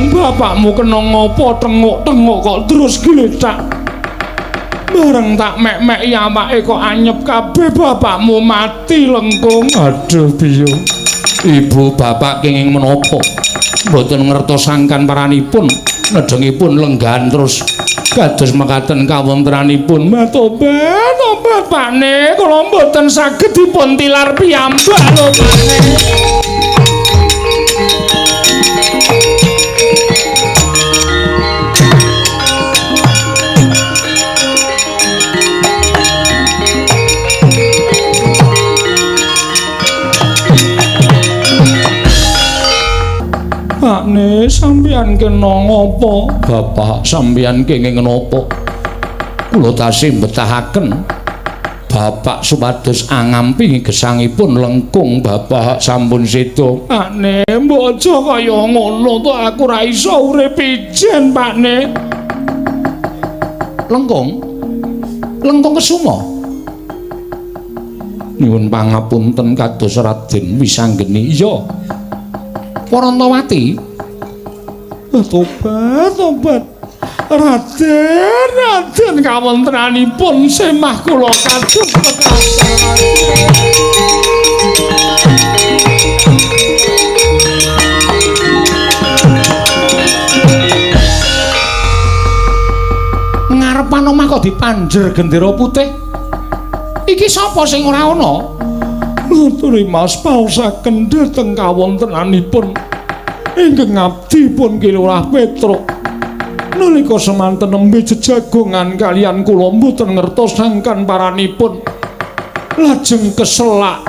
Bapakmu kena ngopo tenguk-tenguk kok terus glecak. Bareng tak mek-meki awake kok anyep kabeh, bapakmu mati lengkung. Aduh biyung. Ibu bapak kenging menapa? Mboten ngertos sangkan paranipun, nedengipun lenggahan terus kados mekaten kawontenanipun. Tobat, tobat Pakne, kula mboten saged dipun tilar piyambak lho Pakne. Pakne, sampeyan kena ngopo? Bapak sampeyan kenging napa? Kula tasih mbetahaken bapak supados angampingi gesangipun lengkung bapak sampun seda. Pakne, mbok aja kaya ngono to, aku ora iso urip ijen, Pakne. Lengkung? Lengkung Kesuma. Nyuwun pangapunten kados Raden Wisanggeni. Iya. Warantawati. Tobat, tobat. Raden, Raden kawontenanipun semah kula kados mekaten. Ngarepan omah kok dipanjer gendera putih. Iki sapa sing ora ana? Nuturi Mas paosaken dhateng kawontenanipun ingkang ngabdi pun Ki Lurah Petruk. Nalika semanten nembe jejagongan kaliyan kula mboten ngertos sangkan paranipun. Lajeng keselak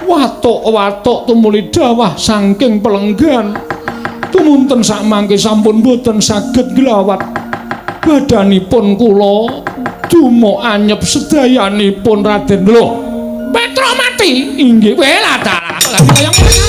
watuk-watuk tumuli dawah saking pelenggan. Tumunten sakmangke sampun mboten saged glawat. Badanipun kula dumuk anyep sedayanipun Raden. Lho, Petruk mati. Inggih, weh lah dalah kaya ngono.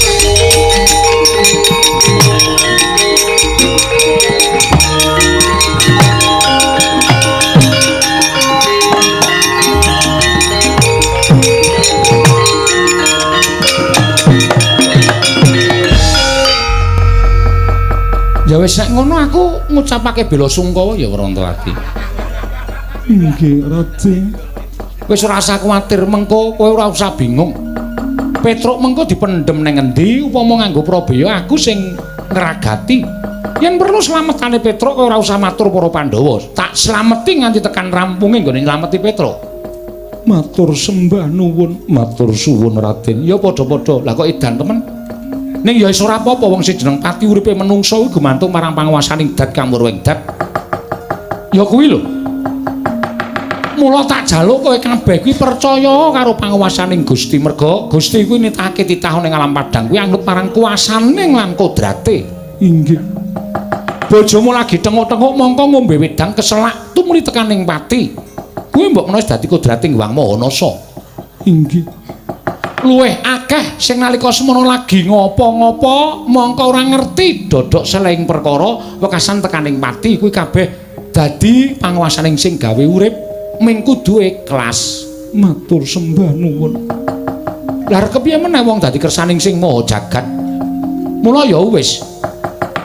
Ya wis nek ngono aku ngucapake bela sungkawa ya Warantawati. Inggih, Raden. Wis ora usah kuwatir, mengko kowe ora usah bingung. Petruk mengko dipendhem nang endi upama nganggo Prabaya aku sing ngragati. Yen perlu slametane Petruk kowe ora usah matur para Pandhawa. Tak slameti nganti tekan rampunge nggone nylameti Petruk. Matur sembah nuwun, matur suwun Raden. Ya padha-padha. Lah kok edan temen? Ning ya wis ora apa-apa wong sing jeneng pati uripe menungsa kuwi gumantung marang panguwasaning dat kamurwing dat. Ya kuwi lho. Mula tak jaluk kowe kabeh kuwi percaya karo panguwasaning Gusti, merga Gusti kuwi nitahake titah ning alam padang kuwi anut marang kuasane lan kodrate. Inggih. Bojomu lagi tenguk-tenguk mongko ngombe wedang keselak tumuli tekan ning pati. Kuwi mbok menawa dadi kodrating Hyang Maha Nasa. Inggih. Luwih akeh sing nalika semono lagi ngopo-ngopo mongko ora ngerti dodok selehing perkara wekasan tekaning pati kuwi kabeh dadi panguwasaning sing gawe urip ming kudu ikhlas. Matur sembah nuwun. Lah kepiye meneh wong dadi kersaning sing maha jagat. Mula ya wis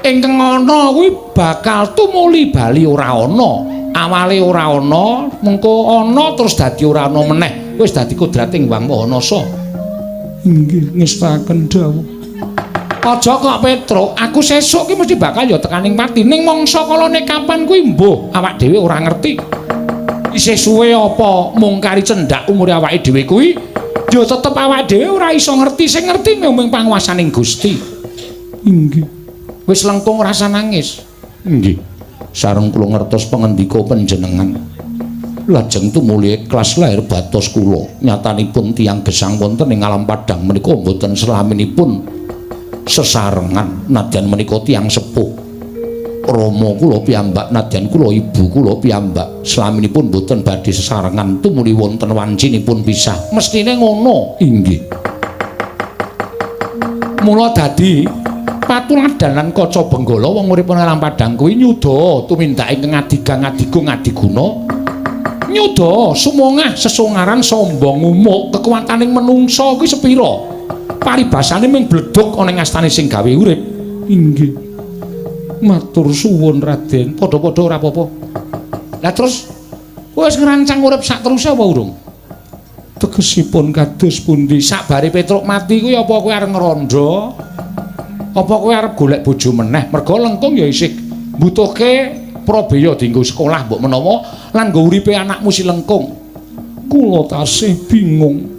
ingkang ana kuwi bakal tumuli bali ora ana. Awale ora ana, mengko ana terus dadi ora ana meneh. Wis dadi kodrating Hyang Maha Nasa. Inggih, ngestaken dawuh. Aja kok Petruk, aku sesuk ki mesti bakal ya tekaning pati. Ning mangsa kalane kapan kuwi mbuh awak dhewe ora ngerti. Isih suwe apa mung kari cendhak umure awake dhewe kuwi, ya tetep awake dhewe ora iso ngerti. Sing ngerti mung panguwasaning Gusti. Inggih. Wis lengkung rasa nangis. Inggih. Sareng kula ngertos pangendika panjenengan. Lajeng tumuli ikhlas lahir batos kula. Nyatanipun tiyang gesang wonten ing alam padang menika mboten selaminipun sesarengan nadyan menika tiyang sepuh. Rama kula piyambak nadyan kula ibu kula piyambak selaminipun mboten badhe sesarengan tumuli wonten wancinipun pisah. Mestine ngono. Inggih. Mula dadi patuladan lan kaca benggala wong urip ing alam padang kuwi nyuda tumindak ingkang adigang adigung adiguna. Nyuda sumongah sesongaran sombong umuk kekuwataning menungsa kuwi sepira? Paribasane mung bledhug ana ing astane sing gawe urip. Inggih. Matur suwun Raden. Padha-padha ora apa-apa. Lah terus kowe wis ngrancang urip sak teruse apa urung? Tegesipun kados pundi? Sakbare Petruk mati kuwi apa kowe arep ngrondo? Apa kowe arep golek bojo meneh? Mergo Lengkung ya isih mbutuhke prabeya dienggo sekolah mbok menawa lan nggo uripe anakmu si Lengkung. Kula tasih bingung.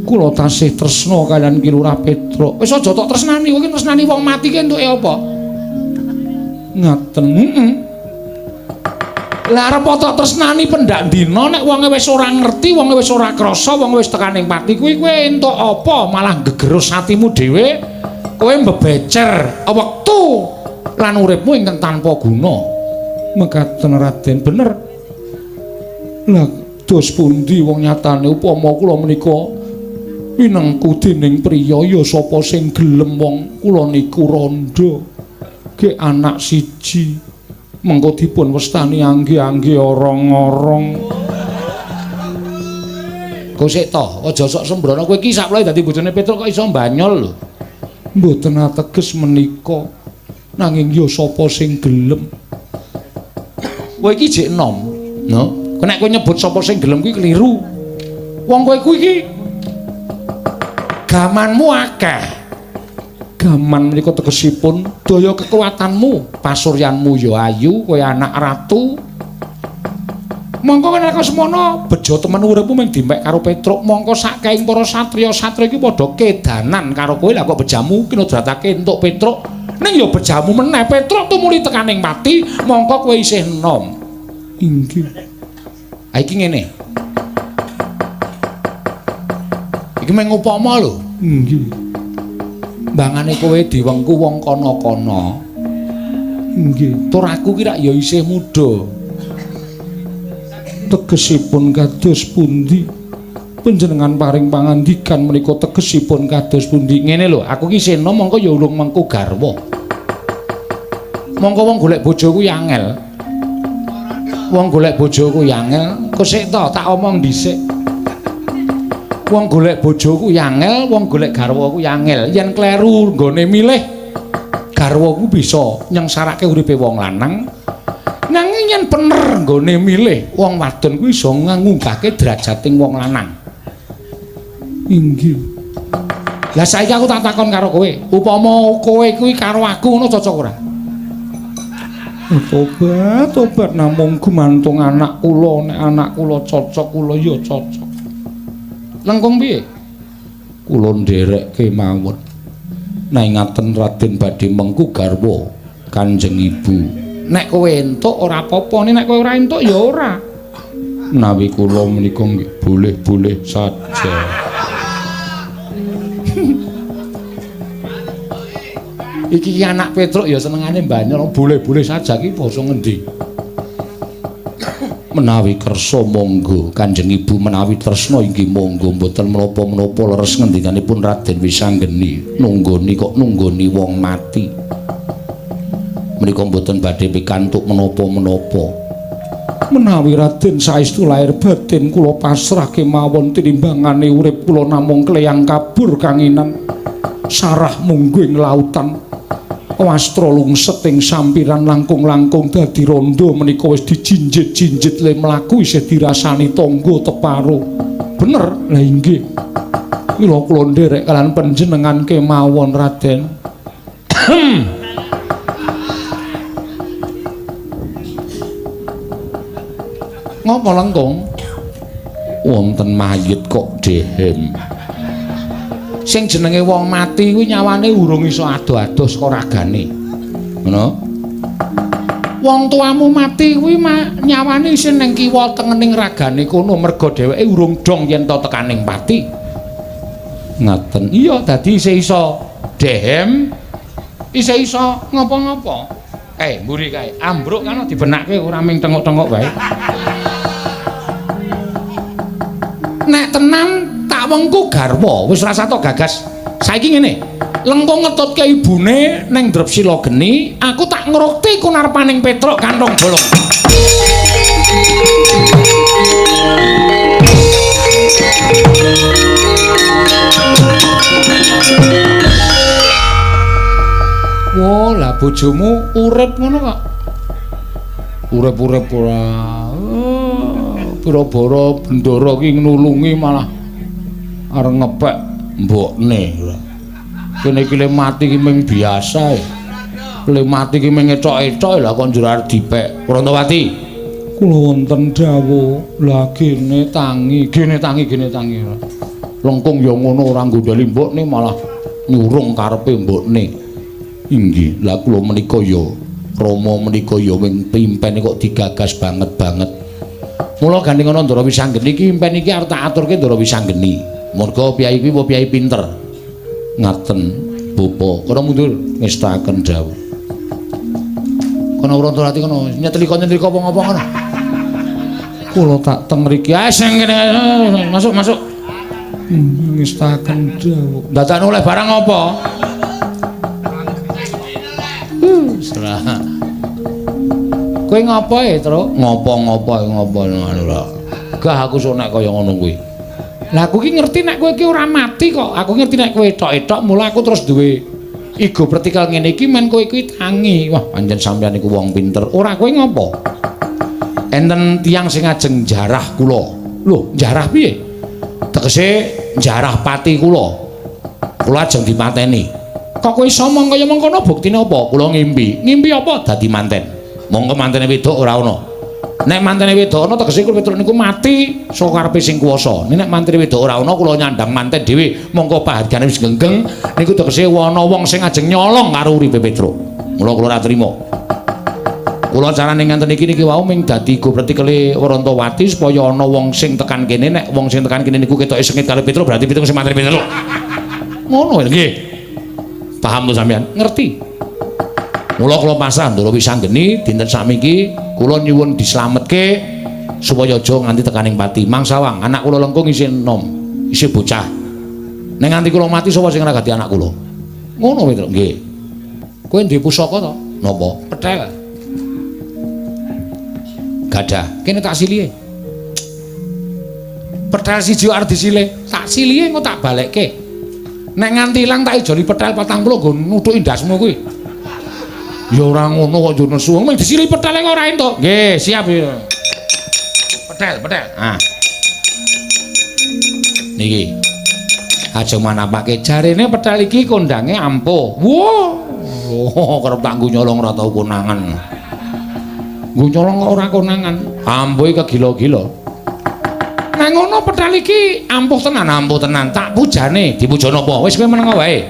Kula tasih tresna kaliyan Ki Lurah Petruk. Wis aja tok tresnani, kowe iki tresnani wong mati ki entuke apa? Ngaten. Heeh. Lah arep tok tresnani pendak dina nek wonge wis ora ngerti, wonge wis ora krasa, wonge wis tekaning pati kuwi kowe entuk apa? Malah gegerus atimu dhewe. Kowe mbebecer wektu lan uripmu ingkang tanpa guna. Mekaten Raden, bener. Lah dos pundi wong nyatane upama kula menika pinengku dening priya ya sapa sing gelem wong kula niku randha. Ge anak siji mengko dipun wastani angge-angge orong-orong. Kok sik to, aja sok sembrono kowe iki sakloe dadi bojone Petruk kok iso mbanyol lho. Mboten ateges menika. Nanging ya sapa sing gelem? Kowe iki jek enom, no? Nek kowe nyebut sapa sing gelem kuwi keliru. Wong kowe kuwi iki gamanmu akeh. Gaman menika tegesipun daya kekuatanmu, pasuryanmu ya ayu, kowe anak ratu. Mongko nek semono bejo temen uripmu mung dimpek karo Petruk, mongko saking para satriya-satriya iki padha kedanan karo kowe. Lah kok bejamu kinodratake entuk Petruk? Ning ya bejamu meneh Petruk tumuli tekaning pati, mongko kowe isih enom. Inggih. Ha iki ngene. Iki mung upama lho. Inggih. Mbangane kowe diwengku wong kono-kono. Inggih. Tur aku ki rak ya isih muda. Tegesipun kados pundi? Panjenengan paring pangandikan menika tegesipun kados pundi? Ngene lho, aku ki isih enom mongko ya urung mengku garwa. Mongko wong golek bojo kuwi angel. Wong golek bojo kuwi angel. Kok sik to tak omong dhisik. Wong golek bojo kuwi angel, wong golek garwa kuwi angel. Yen kleru nggone milih garwa kuwi bisa nyengsarake uripe wong lanang. Nanging yen bener nggone milih wong wadon kuwi iso ngunggahke derajating wong lanang. Inggih. Lah saiki aku tak takon karo kowe, upama kowe kuwi karo aku ngono cocok ora? Tobat, tobat namung gumantung anak kula, nek anak kula cocok kula ya cocok. Lengkung piye? Kula nderek kemawon. Nek ngaten Raden badhe mengku garwa Kanjeng Ibu. Nek kowe entuk ora apa-apa, nek kowe ora entuk ya ora. Menawi kula menika nggih boleh-boleh saja. Iki anak Petruk ya senengane mbanyol, boleh-boleh saja iki basa ngendi? Menawi kersa monggo Kanjeng Ibu, menawi tresna inggih monggo, mboten menapa-menapa leres ngendikanipun Raden Wisanggeni. Nunggoni kok nunggoni wong mati. Menika mboten badhe pikantuk menapa-menapa. Menawi Raden saestu lair batin kula pasrah kemawon tinimbangane urip kula namung kleyang kabur kanginan sarah munggu ing lautan. Wastra lungset ing sampiran langkung-langkung dadi rondo menika wis dijinjit-jinjit le mlaku isih dirasani tangga teparo. Bener? Lah inggih. Mila kula nderek kalian panjenengan kemawon Raden. Ngopo Lengkung? Wonten mayit kok dehem. Sing jenenge wong mati kuwi nyawane urung iso ado-ado saka ragane. Ngono? Wong tuamu mati kuwi nyawane isih ning kiwa tengening ragane kono merga dheweke urung dong yen to tekaning pati. Ngaten. Iya, dadi isih iso dehem, isih iso ngopo-ngopo. Mburi kae, ambruk kan dibenakke ora ming tengok-tengok wae. Nek tenan tak wengku garwa, wis rasa tok gagas. Saiki ngene, Lengkung ngetutke ibune ning Drepsila geni, aku tak ngrukti kunarpaning Petruk kantong bolong. Wah, lah Lah bojomu urip ngono kok. Urip-urip ora. Pira-bara bendara ki nulungi malah arep ngepek mbokne. Kene iki le mati ki ming biasa. Le mati ki ming ethok-ethok lah kok njur arep dipek. Prantawati, kula wonten dawuh. Lah gene tangi, gene tangi, gene tangi. Lengkung ya ngono ora nggondheli mbokne malah nyurung karepe mbokne. Inggih, lah kula menika ya Rama menika ya wing pimpene kok digagas banget-banget. Mula gandeng ana Ndara Wisanggeni iki impen iki arep tak aturke Ndara Wisanggeni. Merga piyai kuwi piyai pinter. Ngaten, Bapa. Kono mundur ngestakaken dawuh. Kono Prantawati kono nyetlika-nyetlika apa-apa kono. Kula tak teng mriki. Ah sing kene masuk masuk. Ngestakaken dawuh. Dadakno oleh barang apa? Serah. Kowe ngopo e, Truk? Ngopo-ngopo ngopo ngono lho. Gah aku sok nek kaya ngono kuwi. Lah aku ki ngerti nek kowe iki ora mati kok. Aku ngerti nek kowe etok-etok mula aku terus duwe igo pertikal ngene iki men kowe kuwi tangi. Wah, pancen sampeyan iku wong pinter. Ora kowe ngopo? Enten tiyang sing ajeng jarah kula. Lho, jarah piye? Tegese jarah pati kula. Kula ajeng dipateni. Kok kowe iso mong kaya mengkono buktine apa? Kula ngimpi. Ngimpi apa? Dadi manten. Monggo mantene wedok ora ana. Nek mantene wedok ana tegese kula Petruk niku mati saka karepe sing kuwasa. Nek mantene wedok ora ana kula nyandang manten dhewe. Monggo pahargane wis genggeng niku tegese ana wong sing ajeng nyolong karo uripe Petruk. Mula kula ora trima. Kula carane ngenten iki niki wau ming dadi go pretikele Warantawati supaya ana wong sing tekan kene nek wong sing tekan kene niku ketoke sengit karo Petruk berarti Petruk sing mateni Petruk. Ngono nggih. Paham to sampean? Ngerti. Mula kula pasrah Ndara Wisanggeni dinten sakmiki kula nyuwun dislametke supaya aja nganti tekaning pati. Mangsawang anak kula lengkung isih enom, isih bocah. Nek nganti kula mati sapa sing ngragati anak kula? Ngono Petruk. Nggih. Kowe duwe pusaka to? Napa? Pethel. Gadah. Kene tak silihe. Pethel siji arep disilih. Tak silihe engko tak balekke. Nek nganti ilang tak ijoli pethel 40 nggo nuthuki ndasmu kuwi. Ya ora ngono kok yo nesu. Mung disilihi pethele kok ora entuk. Nggih, siap ya. Pethel, pethel. Ah. Niki. Aja manapake jarene pethel iki kondange ampuh. Wah. Oh, kerep tak nggo nyolong ora tau konangan. Nggo nyolong kok ora konangan. Ampuhe kegila-gila. Nah ngono pethel iki ampuh tenan, tak pujane. Dipuja napa? Wis kowe meneng wae.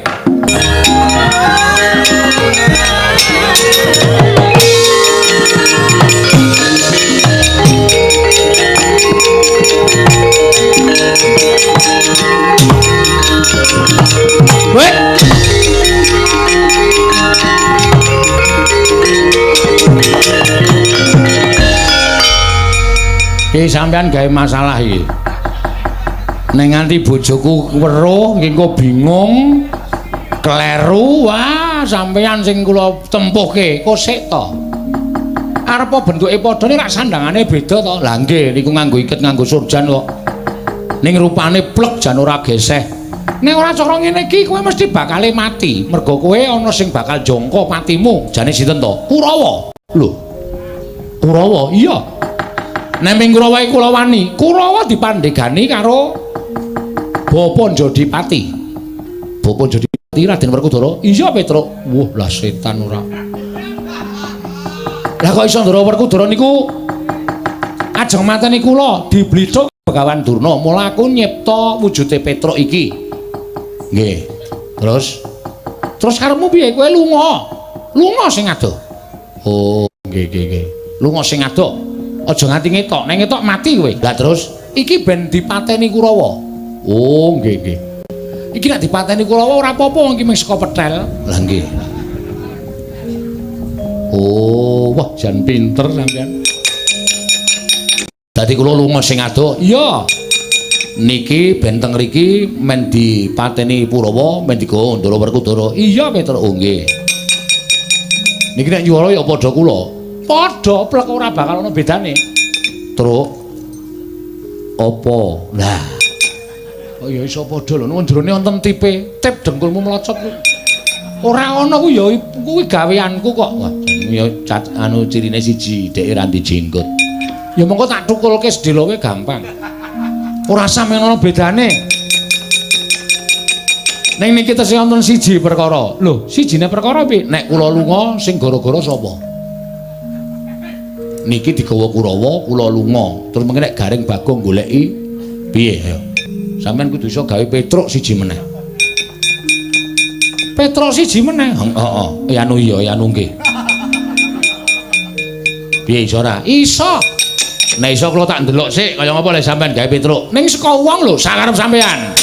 Weh. Iki sampean gawe masalah iki. Nek nganti bojoku weruh engko bingung, kleru, wah sampean sing kula tempuhke kosek to. Arep bentuke padha nek sandangane beda to. Lah nggih niku nganggo iket nganggo surjan kok. Ning rupane plek jan ora geseh. Nek ora cara ngene iki kowe mesti bakale mati. Mergo kowe ana sing bakal jangka patimu. Jane sinten to? Kurawa. Lho. Kurawa? Iya. Nek ming Kurawa iku kula wani. Kurawa dipandhegani karo Bapa Jodipati. Bapa Jodipati Raden Werkudara. Iya Petruk. Wah, lah setan ora. Lah kok iso Ndara Werkudara niku ajeng mateni kula diblithuk Begawan Durna. Mula aku nyipta wujude Petruk iki. Nggih. Terus terus karepmu piye? Kowe lunga. Lunga sing adoh. Oh, nggih nggih nggih. Lunga sing adoh. Aja nganti ngetok. Nek ngetok mati kowe. Lah terus iki ben dipateni Kurawa. Oh, nggih nggih. Iki nek dipateni Kurawa ora apa-apa wong iki mung saka pethel. Lah nggih. Oh, wah jan pinter sampean. Dadi kula lunga sing adoh. Iya. Niki ben teng mriki men dipateni Purawa, men digawa Ndara Werkudara. Iya, Petruk. Oh nggih. Niki nek nyuwara ya padha kula. Padha plek ora bakal ana bedane. Truk. Apa? Lah. Oh ya iso padha lho, nuwun jerone wonten tipe, tip dengkulmu melocot kuwi. Ora ana ku ya kuwi gaweanku kok. Wah, ya anu cirine siji, dheke ra ndi jenggot. Ya mengko tak tukulke sedheloke gampang. Ora sampe ana bedane. Ning niki tesih wonten siji perkara. Lho, sijine perkara piye? Nek kula lunga sing gara-gara sapa? Niki digawa Kurawa, kula lunga. Terus mengke nek Gareng Bagong goleki piye ayo. Sampeyan kudu iso gawe Petruk siji meneh. Petruk siji meneh. Heeh, heeh. Anu iya, anu nggih. Piye iso ora? Iso. Nek iso kula tak ndelok sik kaya ngapa lek sampeyan gawe Petruk. Ning saka wong lho, sakarep sampeyan.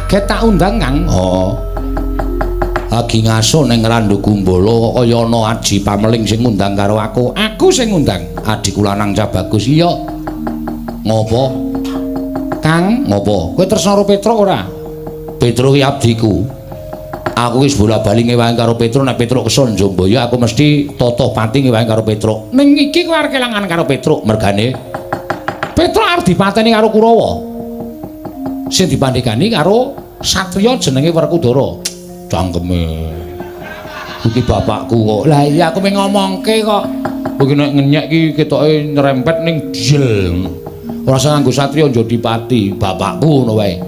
Kaget tak undang, Kang. Oh. Lagi ngaso ning Randu Gumbala kaya ana aji pameling sing ngundang karo aku. Aku sing ngundang. Adhiku lanang Cah Bagus. Iya. Ngopo? Kang, ngopo? Kowe tresna karo Petruk ora? Petruk ki abdiku. Aku wis bola-bali ngewangi karo Petruk, nek Petruk kesun Jombaya aku mesti totoh pati ngewangi karo Petruk. Ning iki kowe arep kelangan karo Petruk mergane Petruk arep dipateni karo Kurawa. Sing dipandhegani karo satriya jenenge Werkudara. Cangkeme. Iki bapakku kok. Lah iya aku mung ngomongke kok. Kowe nek ngenyek iki ketoke nyerempet ning jel. Ora usah nganggo satriya Jodipati, bapakku ngono wae.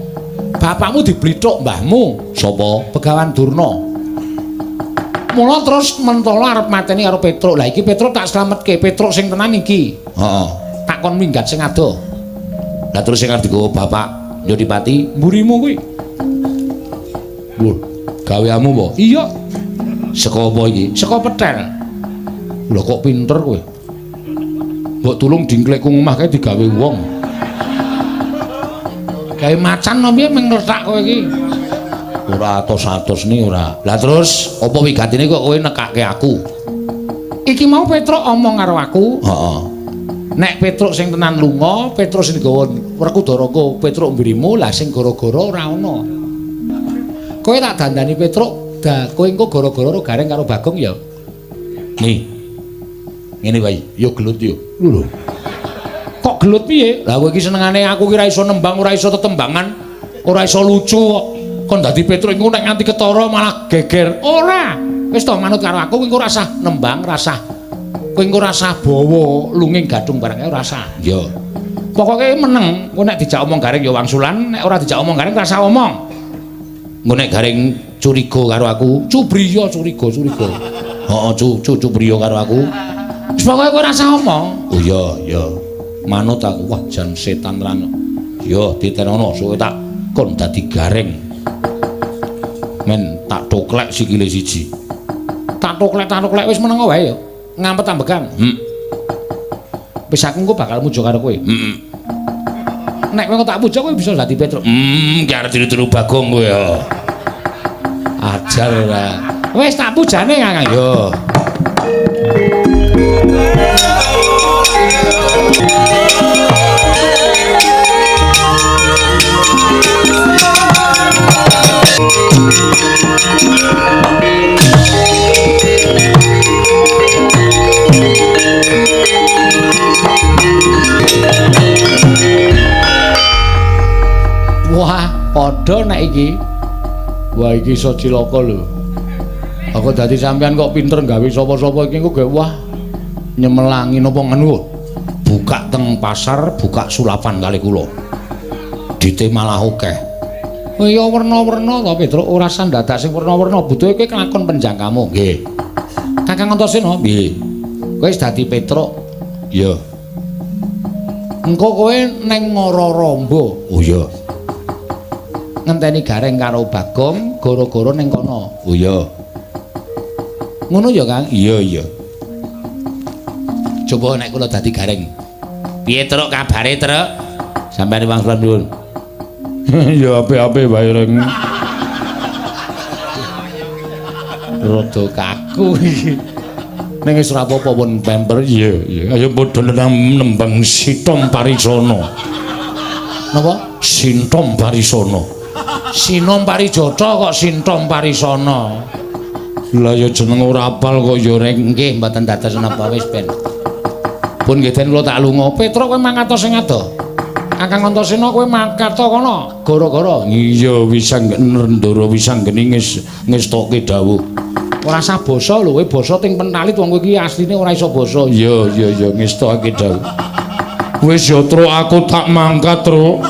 Bapakmu diblithuk mbahmu. Sapa? Begawan Durna. Mula terus mentala arep mateni karo Petruk. Lah iki Petruk tak slametke, Petruk sing tenan iki. Heeh. Tak kon minggat sing adoh. Lah terus sing arep digawa bapak Jodipati, mburimu kuwi. Lho, gaweamu apa? Iya. Saka apa iki? Saka pethel. Lho kok pinter kowe? Mbok tulung dingklekku omah kae digawe wong. Gawe macan apa piye mung ngletak kowe iki? Ora atos-atos ni ora. Lah terus apa wigatine kok kowe nekake aku? Iki mau Petruk omong karo aku. Heeh. Nek Petruk sing tenan lunga, Petruk sing digawa Werkudara ko Petruk mburimu, lah sing gara-gara ora ana. Kowe tak dandani Petruk, da kowe engko gara-gara ro Gareng karo Bagong ya. Nih. Ngene wae, yo gelut yo. Lho. Kok gelut piye? Lah kowe iki senengane aku ki ora iso nembang, ora iso tetembangan, ora iso lucu kok. Kon dadi Petruk engko nek nganti ketara malah geger. Ora. Wis to manut karo aku, kowe engko ora usah nembang, ora usah. Kowe engko ora usah bawa lunging gadung barang ora usah. Iya. Pokoke meneng, kowe nek dijak omong Gareng ya wangsulan, nek ora dijak omong Gareng ora usah omong. Engko nek Gareng curiga karo aku, cubriya curiga, curiga. Heeh, cubriya karo aku. Wis pokoke kowe ora usah omong. Oh iya, iya. Manut aku. Wah, jan setan tenan. Yo ditenono suwe tak kon dadi Gareng. Men tak toklek sikile siji. Tak toklek wis meneng wae ya. Ngampet ambekan. Wis aku engko bakal muja karo kowe. Heeh. Nek kowe tak puja kowe bisa dadi Petruk. Ki arep tiru-tiru Bagong kowe ya. Ajar ora. Wis tak pujane Kang. Yo. Wah, padha nek iki. Wah, iki iso cilaka lho. Aku dadi sampean kok pinter gawe sapa-sapa iki engko gawe wah nyemelangi napa ngene. Buka teng pasar, buka sulapan kali kula. Dite malah akeh. Oh iya werna-werna to Petruk, ora usah ndadak sing werna-werna, butuhe kowe kelakon penjangkamu. Nggih. Kakang Antasena, nggih. Kowe wis dadi Petruk. Iya. Engko kowe neng Ngororombo. Oh iya. Ngenteni Gareng karo Bagong, gara-gara ning kono. Oh iya. Ngono ya, Kang? Iya, iya. Coba nek kula dadi Gareng. Piye Truk kabare, Truk? Sampeyan wangsulan nuwun. Ya apik-apik wae reng. Rada kaku iki. Ning wis ora apa-apa pun pemper. Iya, iya. Ayo padha nembang Sitom Parisana. Napa? Sintom Parisana. Sinom Parijata kok Sintom Parisana. Lah ya jeneng ora apal kok ya rek. Nggih, mboten dados napa wis ben. Pun nggih den kula tak lunga. Petruk kowe mangkat sing adoh. Kakang Antasena kowe mangkat kono. Gara-gara. Iya, Wisang Ndara Wisanggeni ngestokke dawuh. Ora usah basa lho, kowe basa ting pentalit wong kowe iki asline ora iso basa. Iya, iya, iya, ngestokake dawuh. Wis ya, Truk, aku tak mangkat, Truk.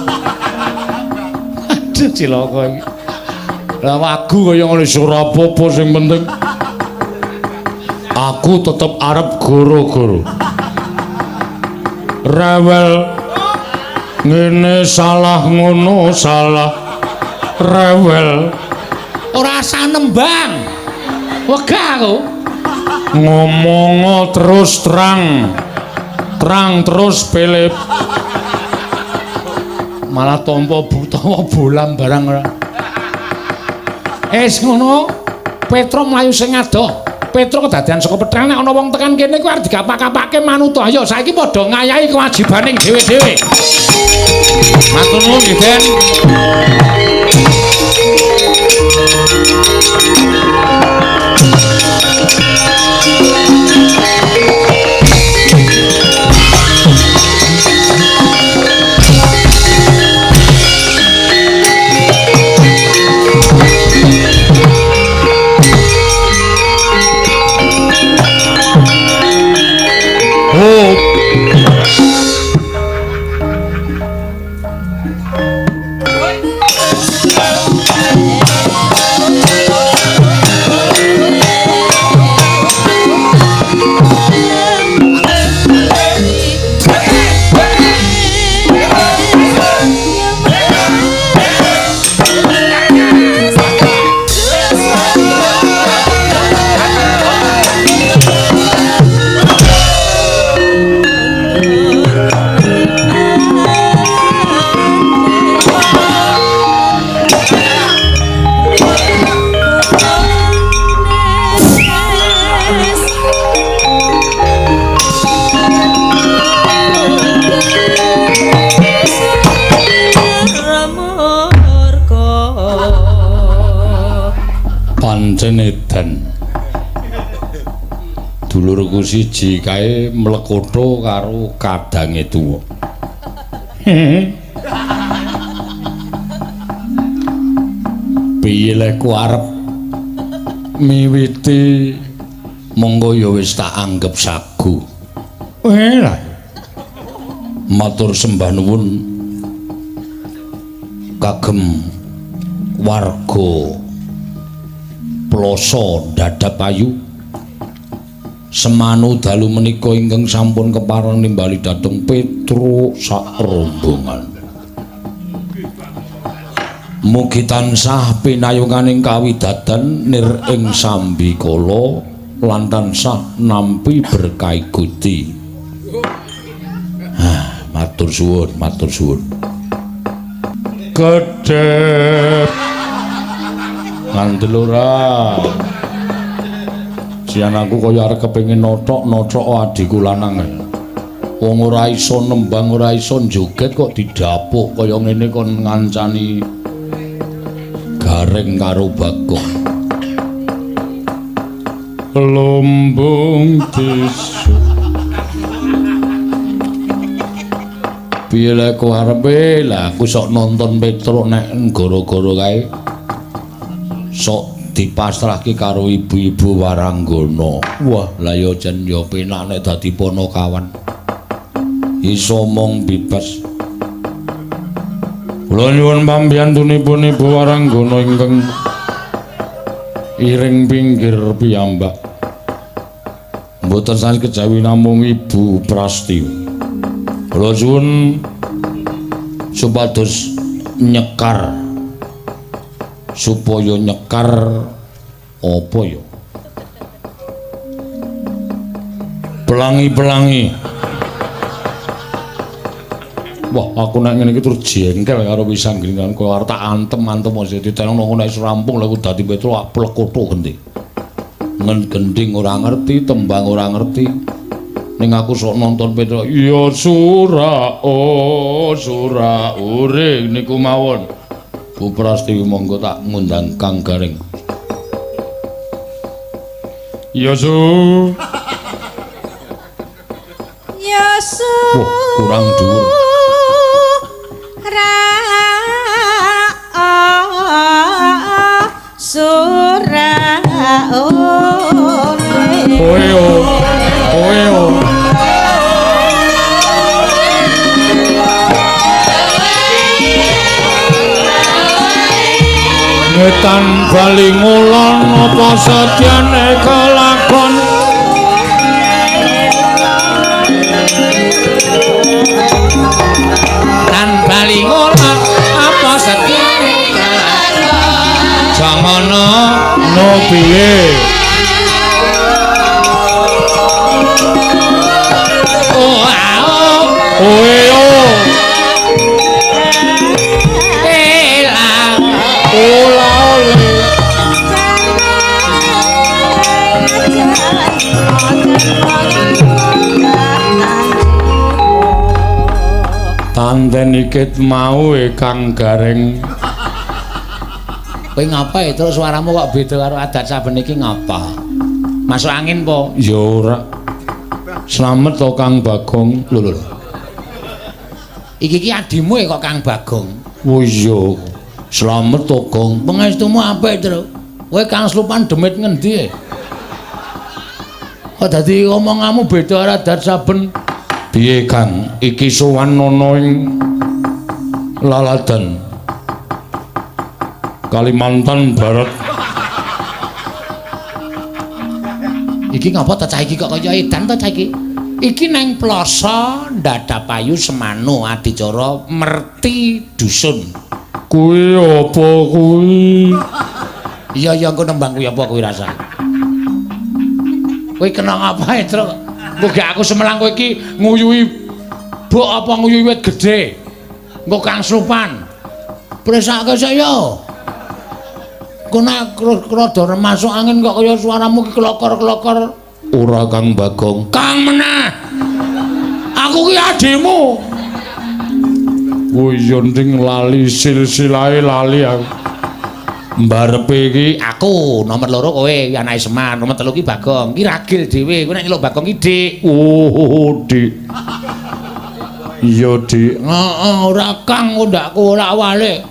Aduh, cilaka iki. Lah wagu kaya ngono wis ora apa-apa sing penting aku tetep arep goro-goro. Rewel ngene salah ngono salah. Rewel ora usah nembang. Wegah aku. Ngomong terus terang. Terang terus pelep. Malah tampa utawa bolam barang ora. Es ngono, Petruk mlayu sing adoh. Petruk kedadean saka petrang nek ana wong tekan kene kuwi arep digapak-kapake manut. Ayo saiki padha ngayahi kewajibaning dhewe-dhewe. Matur nuwun nggih, Den. Pancen edan. Dulurku siji kae mlekotho karo kadange tuwa. Piye lek ku arep miwiti monggo ya wis tak anggep sagu. Lah. Matur sembah nuwun kagem warga Ploso Dadapayu. Semanu dalu menika ingkang sampun kepareng nimbali dhateng Petruk sak rombongan. Mugi tansah pinayunganing kawidadan nir ing sambikala lan tansah nampi berkah Gusti. Ah, matur suwun, matur suwun. Kedhep ngandel ora. Sian aku kaya arep kepengin nothok-nothok adhiku lanang. Wong ora iso nembang, ora iso joget kok didapuk kaya ngene kon ngancani Gareng karo Bagong. Lumbung tisu. Piye lek ku arepe? Lah aku sok nonton Petruk nek gara-gara kae. Sok dipasrahke karo ibu-ibu waranggana. Wah, lah ya jan ya penak nek dadi ponokawan. Iso omong bebas. Kula nyuwun pambiyantunipun ibu waranggana ingkang iring pinggir piyambak. Mboten sanes kejawi namung Ibu Prastiwi. Kula suwun supados nyekar, supaya nyekar apa ya? Pelangi-pelangi. Wah, aku nek ngene iki terus jengkel karo Wisanggeni kan kowe arep tak antem-antem aja ditenang nek wis rampung lha aku dadi Petruk plekoto genti. Gending ora ngerti, tembang ora ngerti. Ning aku sok nonton Petro. Ya sura oh sura uring niku mawon. Bu Prastiwi monggo tak ngundang Kang Gareng. Ya su. Ya su. Wah, kurang dhuwur. Ra sura ore. Oe o. Oe o. Ngetan bali ngulon apa sedyane kelakon. Tan bali ngulon apa sedyane kelakon. Jangono no piye. Oh ao oe o. Ela ola ole. Tanden ikit mau Kang Gareng. Kowe ngapa ya terus suaramu kok beda karo adat saben iki ngapa? Masuk angin po? Ya ora. Slamet to Kang Bagong. Lho lho. Iki ki adimu kok Kang Bagong. Oh iya. Slamet to Gong. Pangestumu apik, Tru. Kowe Kang Slupan demit ngendi e? Kok dadi omonganmu beda karo adat saben? Piye Kang? Iki sowan ana ing Laladan Kalimantan Barat. Iki ngapa ta cah iki kok kaya edan ta cah iki? Iki neng Ploso Ndadapayu Semanu adicara merti dusun. Kuwi apa kuwi? Iya iya engko nembang kuwi apa kuwi rasa. Kowe kena ngapa, Truk? Engko gak aku semelang kowe iki nguyuhi bok apa nguyuhi wit gedhe. Engko Kang Slupan. Presake sik yo. Engko nek rada masuk angin kok kaya suaramu ki klokor-klokor. Ora Kang Bagong. Kang meneh. Aku ki adhimu. Oh iya ning lali silsilahe lali aku. Mbarepe iki aku nomor 2 kowe iki anake Semar, nomor 3 ki Bagong. Ki ragil dhewe, kowe nek nyeluk Bagong ki Dik. Oh, Dik. Iya, Dik. Heeh, ora Kang ndakku ora wale.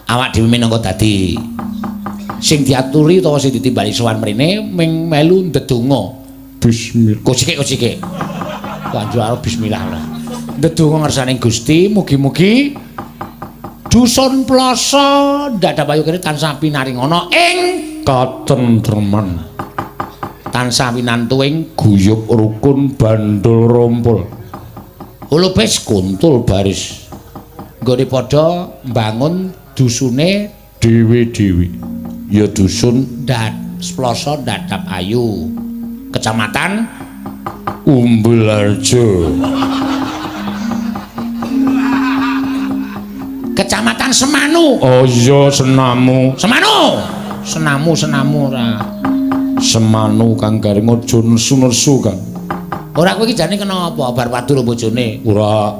Awak dhewe minangka dadi sing diaturi utawa sing ditimbali sowan mrene ming melu ndedonga. Bismillah. Kocike-kocike. Lanjut karo bismillah lah. Ndedonga ngersane Gusti, mugi-mugi dusun Ploso Ndadapayu kene tansah pinaringana ing katentreman. Tansah winantu ing guyub rukun bandul rompol. Hulubis kuntul baris. Nggone padha mbangun dusune dhewe-dhewe. Ya dusun Ploso Ndadapayu. Kecamatan Umbulharjo. Kecamatan Semanu. Oh iya Senamu. Semanu. Senamu Senamu ora. Semanu Kang Gareng aja nesu-nesu Kang. Ora kowe iki jane kena apa bar wadu lho bojone? Ora.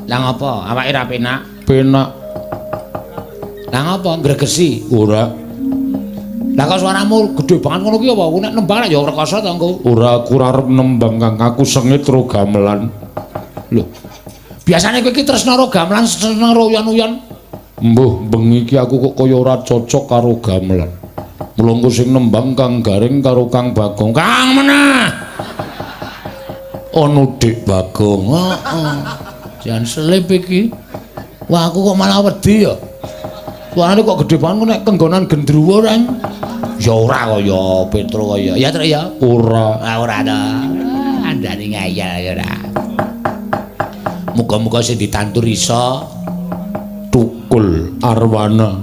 Lah ngopo? Awake ra penak? Penak. Lah ngopo ngregesi? Ora. Lah kok suaramu gedhe banget ngono ki apa? Ku nek nembang ya rekoso to engko. Ora, aku ora arep nembang Kang. Aku sengit ro gamelan. Lho. Biasane kowe iki tresna ro gamelan, tresna ro uyon-uyon. Mbuh, bengi iki aku kok kaya ora cocok karo gamelan. Mula engko sing nembang Kang Gareng karo Kang Bagong. Kang meneh. Ono Dik Bagong. Heeh. Jan selip iki. Wah, aku kok malah wedi ya. Suarane kok gedhe banget nek kenggonan gendruwo reng. Ya ora kaya Petro kaya. Ya Truk ya? Ora. Ah ora ta. Andane ngayal ya ora. Muga-muga sing ditandur iso tukul arwana.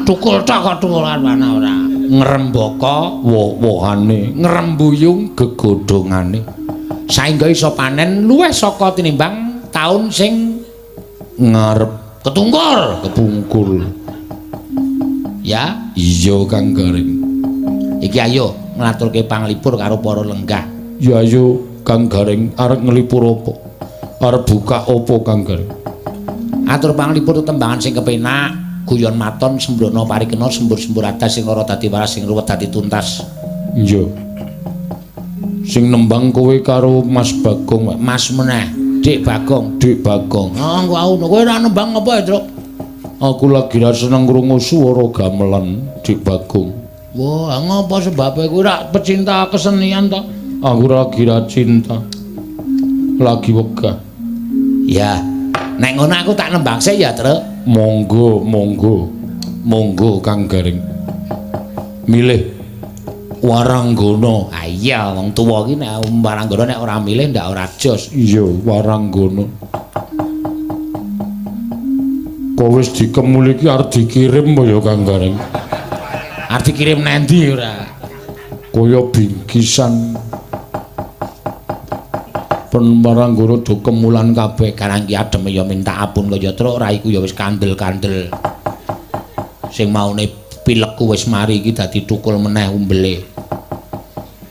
Tukul tok kok tukul arwana ora. Ngrembaka woh-wohane, ngrembuyung gegodhongane. Saengga iso panen luwih saka tinimbang taun sing ngarep. Ketungkul, kepungkul. Ya, Iya Kang Gareng. Iki ayo nglaturke panglipur karo para lenggah. Ya ayo Kang Gareng, arep nglipur apa? Arep buka apa Kang Gareng? Atur panglipur tembangan sing kepenak, guyon maton sembrono parikena sembur-sembur adas sing ora dadi waras sing ruwet dadi tuntas. Iya. Sing nembang kowe karo Mas Bagong. Mas meneh, Dik Bagong, Dik Bagong. Ah, ngono kowe ora nembang apa ya, Truk? Aku lagi ra seneng ngrungu swara gamelan, Dik Bagong. Wah, ngapa sebabe kowe ora pecinta kesenian to? Aku lagi ra cinta. Lagi wegah. Ya, nek ngono aku tak nembang sik ya, Truk. Monggo, monggo. Monggo Kang Gareng. Milih Waranggana. Ah iya, wong tuwa iki nek Waranggana nek ora milih ndak ora jos. Iya, Waranggana. Kok wis dikemuli iki arep dikirim apa ya Kang Gareng? Arep dikirim nendi ora? Kaya bingkisan. Pen Waranggana do kemulan kabeh karang ki ademe ya minta ampun kaya truk raiku ya wis kandel-kandel. Sing maune pilekku wis mari iki dadi tukul meneh umbele.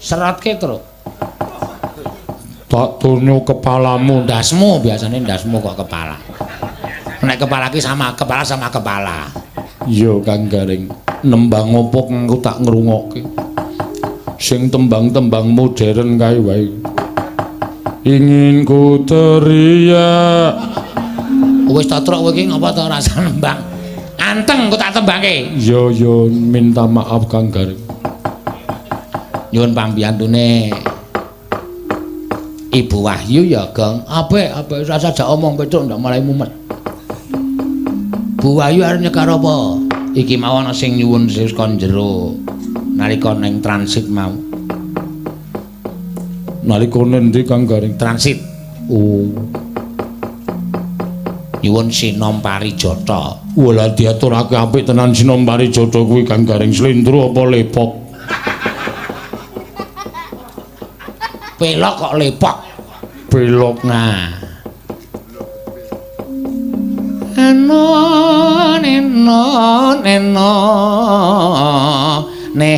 Seratke, Truk. Tak tunyu kepalamu, ndasmu biasane ndasmu kok kepala. Nek kepala ki sama kepala sama kepala. Iya Kang Gareng, nembang opo aku tak ngrungokke. Sing tembang-tembang modern kae wae. Ingin ku teriak. Wis ta Truk kowe iki ngapa ta ora rasa nembang? Anteng ku tak tembangke. Iya ya, minta maaf Kang Gareng. Nyuwun pambiyantune Ibu Wahyu ya, Gong. Apik, apik rasa jak omong Petruk ndak mulai mumet. Bu Wahyu arep nyekar apa? Iki mau ana sing nyuwun saka jero nalika ning transit mau. Nalika nendi Kang Gareng? Transit. Oh. Nyuwun Sinom Parijata. Wah, diaturake apik tenan Sinom Parijata kuwi Kang Gareng. Slendro apa lepok? Pelok kok lepok. Pelok. Nah. Eno neno neno ne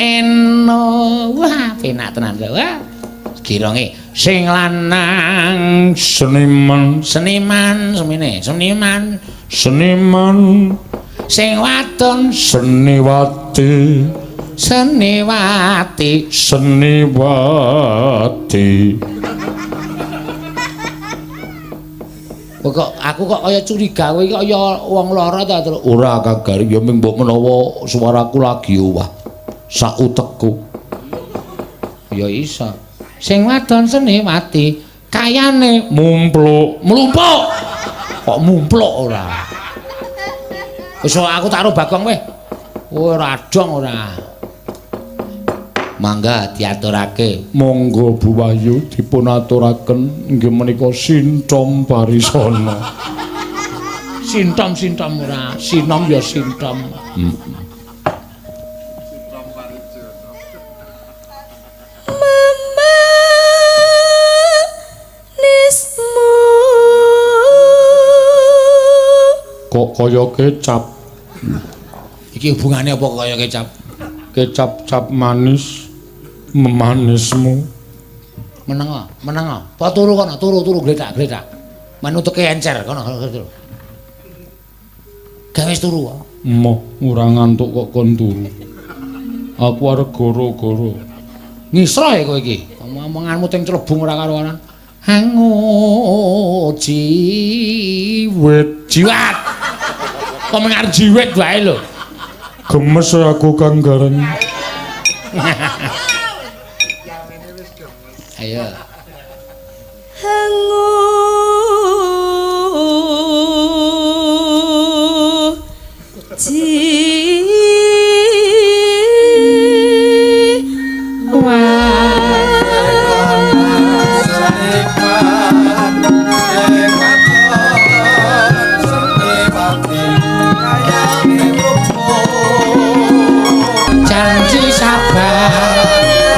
eno. Wah, penak tenan lho. Wah. Gironge sing lanang seniman, seniman semene, seniman, seniman, sing wadon seniwati, seniwati, seniwati. Kok aku kok kaya curiga kowe iki kaya wong lara ta, Truk? Ora Kang Gareng, ya ming mbok menawa suaraku lagi owah sak utekku. Ya iso. Sing wadon seniwati kayane mumpluk, mlumpuk. Kok mumpluk ora? Wis aku tak karo Bagong weh. Ora dong ora. Mangga diaturake. Monggo Bu Wahyu dipun aturaken inggih menika Sintom Parisana. Sintom-sintom ora, sinom ya sintom. Memanismu Kok kaya kecap. Iki hubungane apa kaya kecap? Kecap-cap manis memanismu. Meneng, meneng. Pa turu kono, turu-turu gletak-gletak. Manuteke encer kono turu. Gawe wis turu. Emoh, ora ngantuk kok kon turu. Aku arep goro-goro. Ngisroh kowe iki. Omonganmu teng clebung ora karo-karuan. Hangu jiwit. Jiwat. Kok mengar jiwit wae lho. Gemes aku Kang Gareng. Ayo. Hangu Janji sabar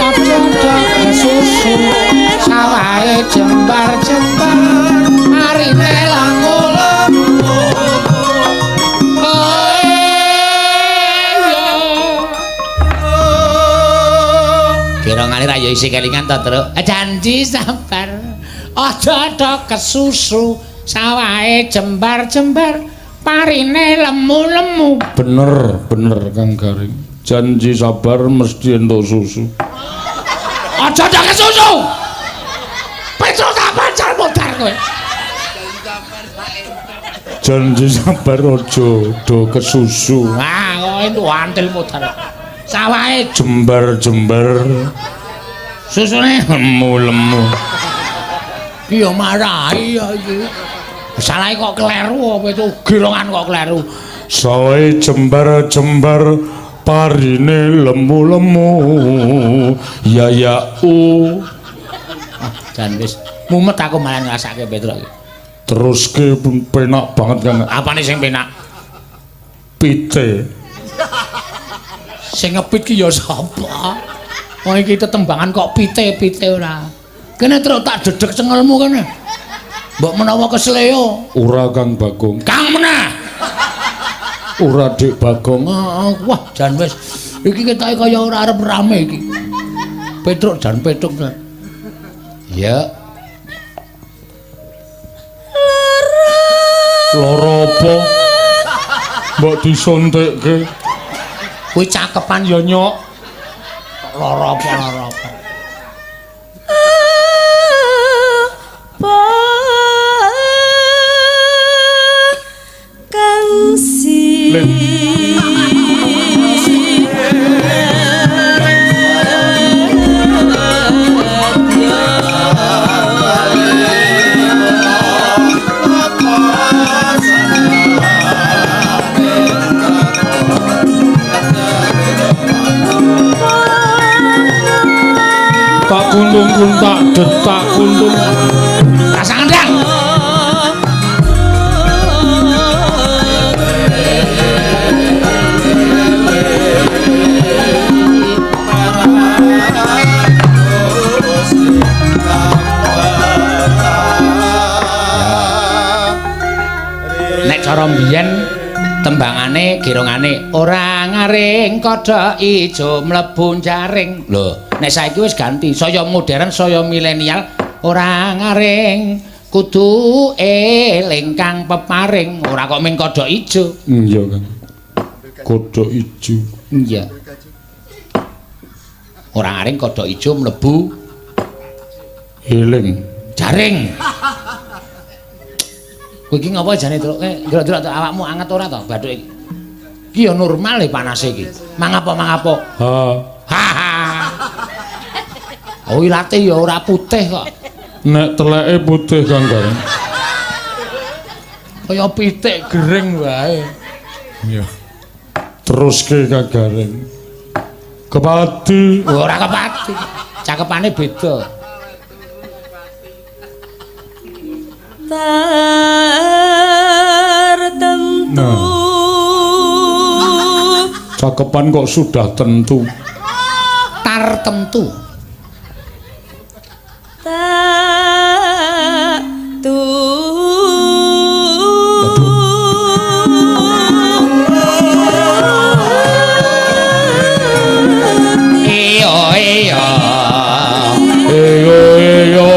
aja susu. Girongane ra ya isih kelingan to, Truk. Janji sabar. Aja do kesusu, sawahe jembar-jembar, parine lemu-lemu. Bener, bener Kang Gareng. Janji sabar mesti entuk susu. Aja do kesusu. Petruk tak pacar modar kowe. Janji sabar aja do kesusu. Ah, kok entuk antil modar. Sawahe Jembar-jembar, susune lemu-lemu. Iki ya marahi ya iki. Salahe kok kleru apa itu girongan kok kleru. Sawahe jembar-jembar, parine lemu-lemu. Ya ya u. Ah, jan wis mumet aku malah ngrasake Petruk iki. Teruske penak banget Kang. Apane sing penak? Pite. Sing ngepit ki ya sapa? Wong iki tetembangan kok pite-pite ora. Kene truk tak dedeg cengelmu kene. Mbok menawa kesleo. Ora Kang Bagong. Kang meneh. Ora Dik Bagong. Ah, wah jan wis iki ketoke kaya ora arep rame iki. Petruk jan petruk. Ya. Lara apa? Mbok disontekke. Kuwi cakepan ya nyok. Lara apa lara apa? Apa kang si Tak kuntung kuntak detak kuntung. Pasangan ndang. Nek cara mbiyen tembangane girongane ora ngaring kodhok ijo mlebu jaring. Lho, nek saiki wis ganti, saya modern, saya milenial, ora ngaring kudu eling kang peparing, ora kok ming kodhok ijo. Iya Kang. Kodhok ijo. Iya. Ora ngaring kodhok ijo mlebu Eling. jaring. Kowe iki ngapa jane, Truk? Ndelok-ndelok awakmu anget ora to bathuke iki? Iki ya normal e panase iki. Mangapa-mangapa. Ha. Ha ha. Oh ilate ya ora putih kok. Nek teleke putih Kang Gareng. Kaya pitik gering wae. Iya. Teruske Kang Gareng. Kepati. Ora kepati. Cakepane beda. Tartentu. Nah. Cakepan kok sudah tentu. Tartentu. Ta tu. Iyo iyo. Eyo eyo.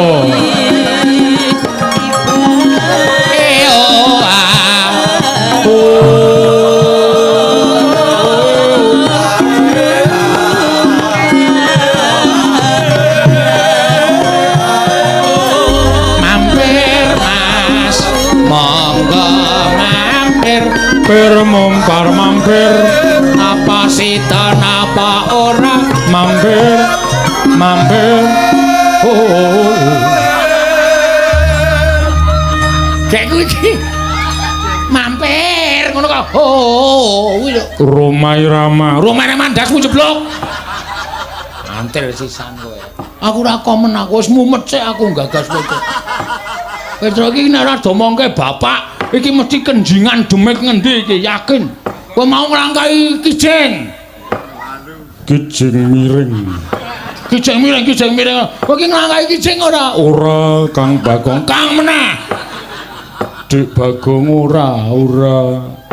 Iyo ah. Mampir Mas, monggo mampir. Pir mumpar mampir. Apa sida napa ora? Mampir mampir. Oh. Gek kuwi iki. Mampir ngono kok. Oh, kuwi lho. Roma Irama. Roma Irama ndasmu jeblok. Antil sisan kowe. Aku ora komen, aku wis mumet sik aku gagas Petruk. Petruk iki nek ora domongke bapak, iki mesti kenjingan demit ngendi iki, yakin. Kowe mau nglangkahi kijing. Kijing miring. Kijing miring, kijing miring. Kowe iki nglangkahi kijing ora? Ora Kang Bagong. Kang meneh. Dik Bagong ora, ora.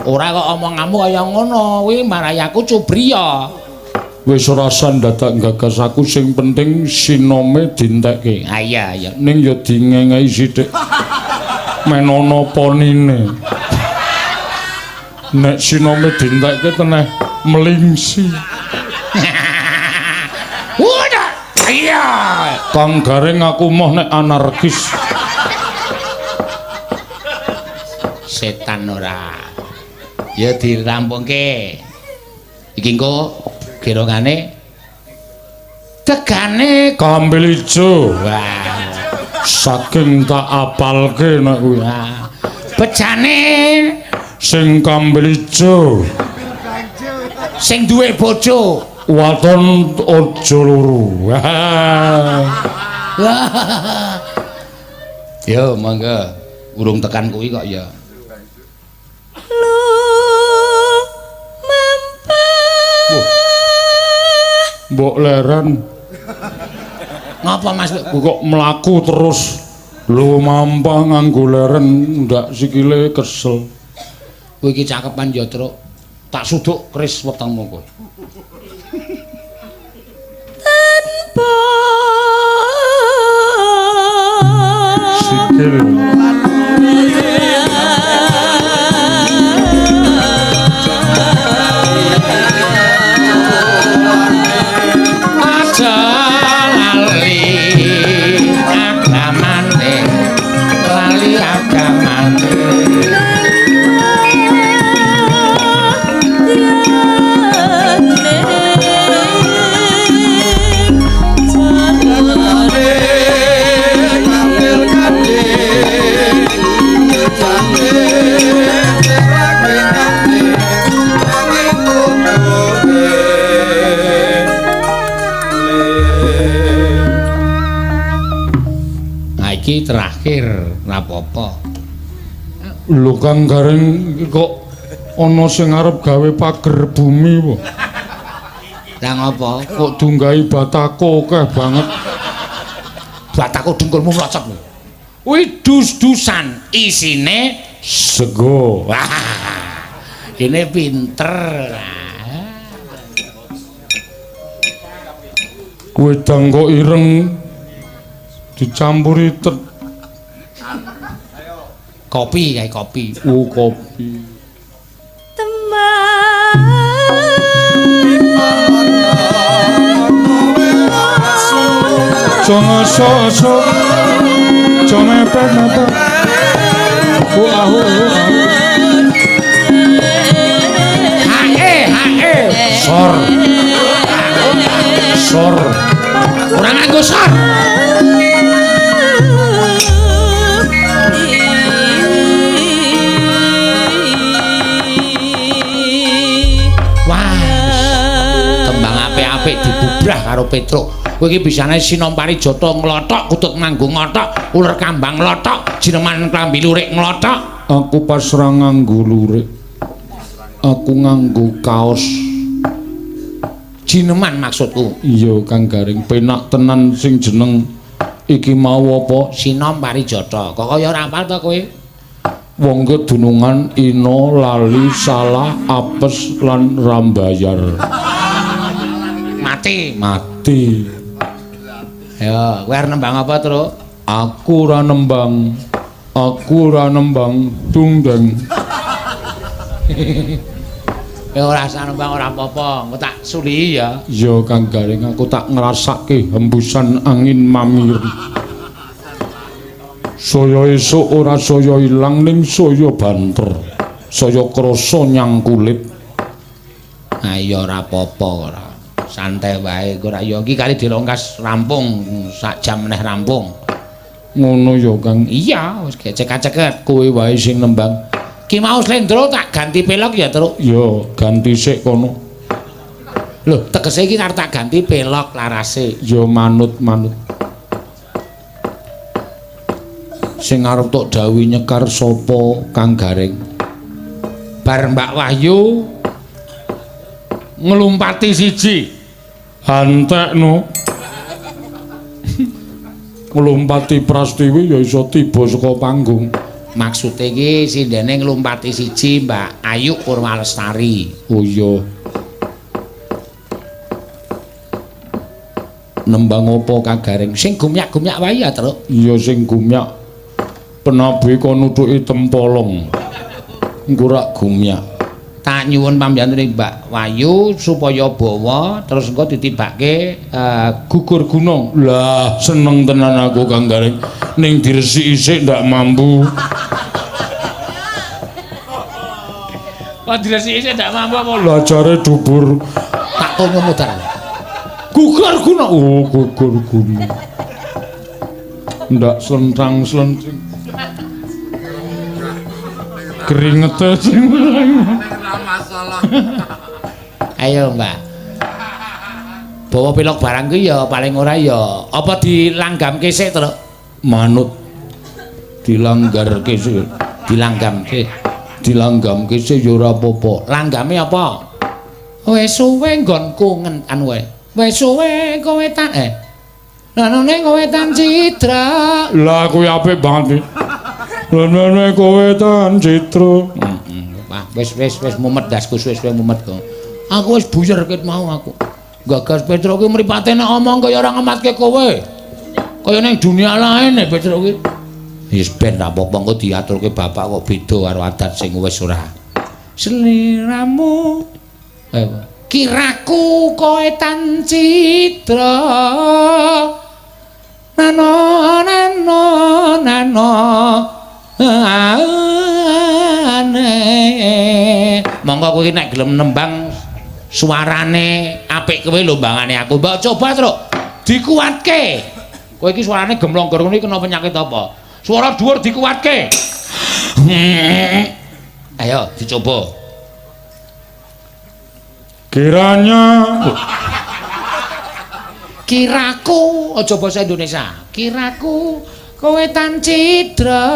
Ora kok omonganmu kaya ngono, kuwi marahi aku cubriya. Wis ora usah dadak gagas aku, sing penting sinome dintekke. Ah iya iya. Ning ya dingengehi sithik. Men ana ponine. Nek sinome dintekke teneh melingsi. Udah. Iya. Kang Gareng aku moh nek anarkis. Setan ora. Ya dirampungke. Iki engko gerongane tegane kambil ijo. Wah. Saking tak apalke nek kuwi. Wah. Bejane sing kambil ijo. Sing duwe bojo waton aja loro. Yo monggo. Urung tekan kuwi kok ya. Mbok leren. Ngapa Mas? Kok mlaku terus lumampah nganggo leren ndak sikile kesel. Kowe iki cakepan ya, Truk. Tak suduk keris wetengmu kowe. Tanpa sikil. Aja lali agamane, lali agamane. Nah iki terakhir rapopo. Lho Kang Gareng iki kok ana sing arep gawe pager bumi po. Lah ngopo? Kok dunggahi batako akeh banget. Batako dengkulmu mlocot lho. Kuwi dus-dusan isine sego. Wah. Kene pinter. Wedang kok ireng dicampuri kopi kae kopi. Oh kopi. Teman. Aja ngaso-aso. Aja mepet-mepet. Oh ahu ahu. Hae hae. Sor. Sor. Ora nganggo sor. Wah, tembang apik-apik dibubrah karo Petruk. Kowe iki bisane sinom parijata nglothok, kutut manggung ngothok, uler kambang nglothok, jineman klambi lurik nglothok. Aku pas ra nganggo lurik. Aku nganggo kaos. Jineman maksudku. Iya Kang Gareng, penak tenan sing jeneng iki mau apa? Sinom parijata. Kok kaya ora hafal to kowe? Wong kedunungan ina lali salah apes lan rambayar. Mati. Mati. Ya, kowe arep nembang apa, Truk? Aku ora nembang. Aku ora nembang dungdeng. Ya ora usah nembang ora apa-apa, engko tak sulihi ya. Ya Kang Gareng, aku tak ngrasake hembusan angin mamiri. Saya esuk ora saya ilang ning saya banter. Saya krasa nyang kulit. Ha iya ora apa-apa ora. Santai wae ora ya iki kali dilongkas rampung sak jam meneh rampung. Ngono ya Kang. Iya, wis gecek-ceket kowe wae sing nembang. Ki mau slendro tak ganti pelok ya, Truk. Ya, ganti sik kono. Lho, tegese iki arep tak ganti pelok larase. Ya manut-manut. Sing arep tok dawuhi nyekar sapa Kang Gareng? Bar Mbak Wahyu nglumpati siji. Antekno. Nglumpati Prastiwi ya iso tiba saka panggung. Maksude iki sindene nglumpati siji Mbak Ayu Purwalestari. Oh iya. Nembang apa Kang Gareng? Sing gumyak-gumyak wae ya, Truk. Iya sing gumyak. Penabe kon nutuki tempolong. Engko rak gumyak. Tak nyuwun pambiyantune Mbak Wayu supaya bawa terus engko ditibake gugur gunung. Lah seneng tenan aku Kang Gareng. Ning diresiki sik ndak mampu. Kok diresiki sik ndak mampu apa? Lah jare dubur. Tak tunggu mudar. Gugur gunung. Oh, gugur gunung. Ndak slentang-slenting. Keringete sing masalah. Ayo, Mbak. Bawa pilok barang kuwi ya paling ora ya apa dilanggamke sik, Truk? Manut. Dilanggarke sik. Dilanggamke. Dilanggamke sik ya ora apa-apa. Langgame apa? Wis suwe nggonku anu wae. Wis suwe kowe tan Lanane kowe tan cidra. Lah kuwi apik banget iki. Lanane kowe tan cidra. Wah, wis wis wis mumet dasku suwe-suwe mumet kok. Aku wis buyer ket mau aku. Gagas Petruk ki mripate nek omong kaya ora ngematke kowe. Kaya ning dunia lain e Petruk ki. Wis ben ra apa-apa engko diaturke bapak kok beda karo adat sing wis ora. Seliramu kiraku kowe tan cidra. Nano nano nano ane. Monggo kowe nek gelem nembang suarane apik kowe lho mbangane aku. Mbok coba, Truk. Dikuatke. Kowe iki suarane gemlonggor ngono iki kena penyakit apa? Suara dhuwur dikuatke. Ayo dicoba. Kiranya kiraku aja basa Indonesia. Kiraku kowe tan cidra.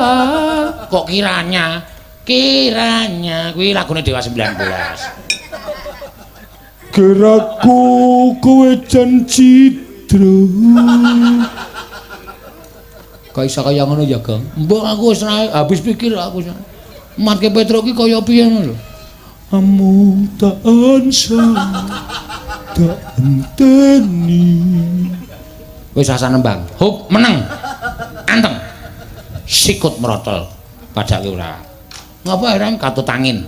Kok kiranya? Kiranya kuwi lagune Dewa 19. Kiraku kowe jan cidra. Kok iso kaya ngono ya, Gong? Mbok aku wis habis pikir aku. Matke Petruk ki kaya piye ngono lho. Amung tak ansa tak enteni. Wis rasa nembang. Hup meneng. Anteng. Sikut merotol. Padake ora. Ngapa ereng katut angin.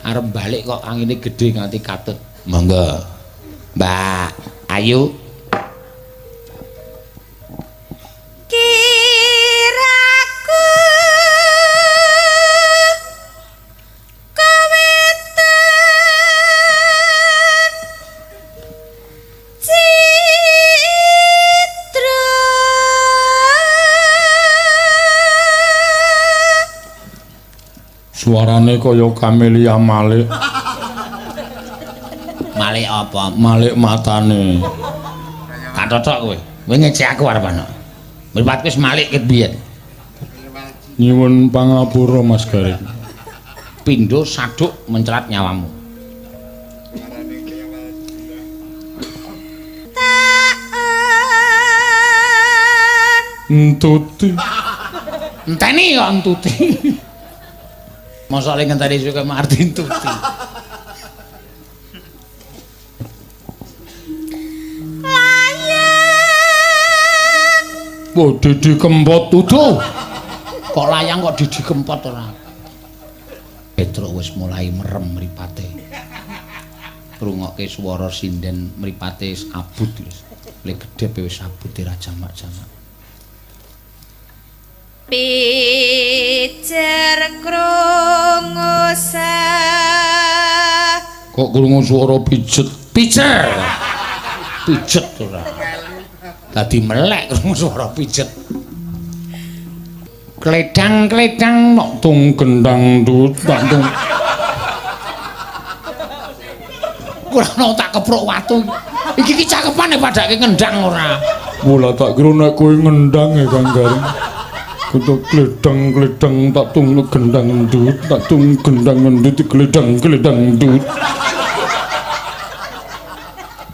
Arep balik kok angine gedhe nganti katut. Monggo. Mbak Ayu. Kiraku kowe tan cidra. Suarane kaya Camelia Malik. Malik apa? Malik matane. Tak cocok kowe. Kowe ngecek aku arep ana. Mripatku wis malik ket biyen. Nyuwun pangapura Mas Gareng. Pindho saduk mencelat nyawamu. Entuti. Enteni kok entuti. Mosok le ngenteni suwe kaya arti entuti. Oh, Didi Kempot tuduh. Kok layang kok Didi Kempot ora? Petruk wis mulai merem mripate. Ngrungokke swara sinden mripate abut wis. Le gedhe wis abut ora jamak-jamak. Pijer krungu Kok krungu swara pijet? Pijer. Pijet ora. Dadi melek krungu swara pijet. Kledang-kledang nok tung gendang ndut tak tung. Ora ono tak kepruk watu. Iki ki cakepane padake ngendang ora. Mula tak kira nek kowe ngendang ya Kang Gareng. Kudu kledang-kledang tak tung gendang ndut, tak tung gendang ndut kledang-kledang ndut.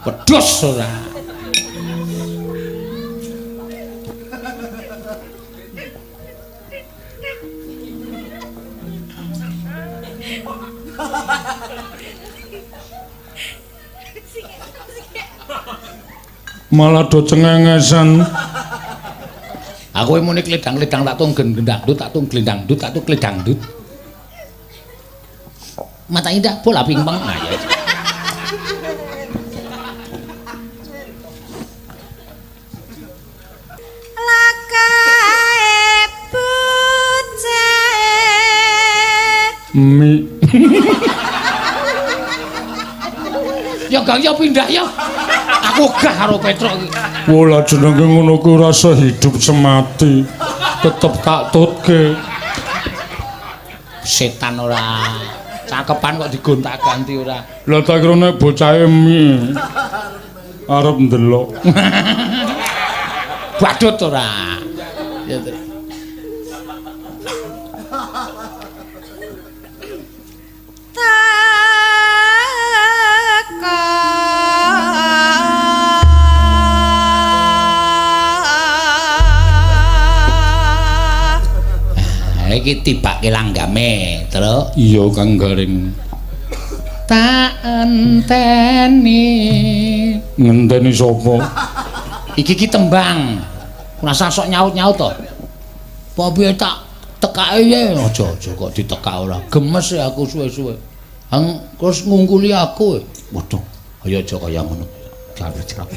Wedhus ora. Malah do cengengesan. Aku muni kledang-kledang tak tung gendang dut, tak tung glendang dut, tak tung kledang dut. Mata indah bola pingpong. Nah, ya. Lakae bocah. Mi. Ya Gang ya pindah ya. Aku gah karo Petruk iki. Wah, jenenge ngono kuwi rasa hidup semati. Tetep tak tutke. Setan ora. Cakepan kok digonta-ganti ora. Lah tak kira nek bocahe mi. Arep ndelok. Badut ora. Ya terus. Iki tibake langgame, Truk. Iya, Kang Gareng. Tak enteni. Ngenteni sapa? Iki ki tembang. Ora usah sok nyaut-nyaut to. Apa piye tak tekake ye? Aja-aja kok ditekak ora. Gemes ya aku suwe-suwe. Hang terus ngungkuli aku. Waduh, ayo aja kaya ngono. Clap-clap.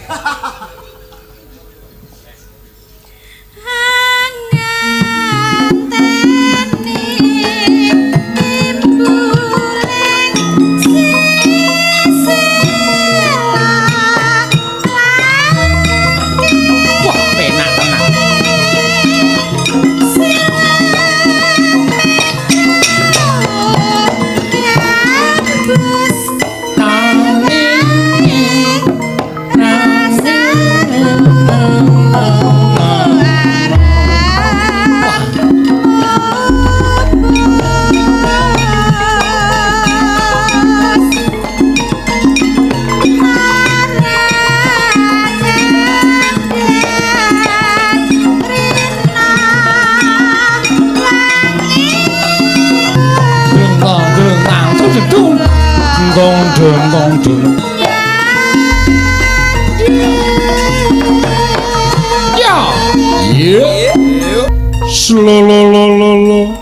Slololololo.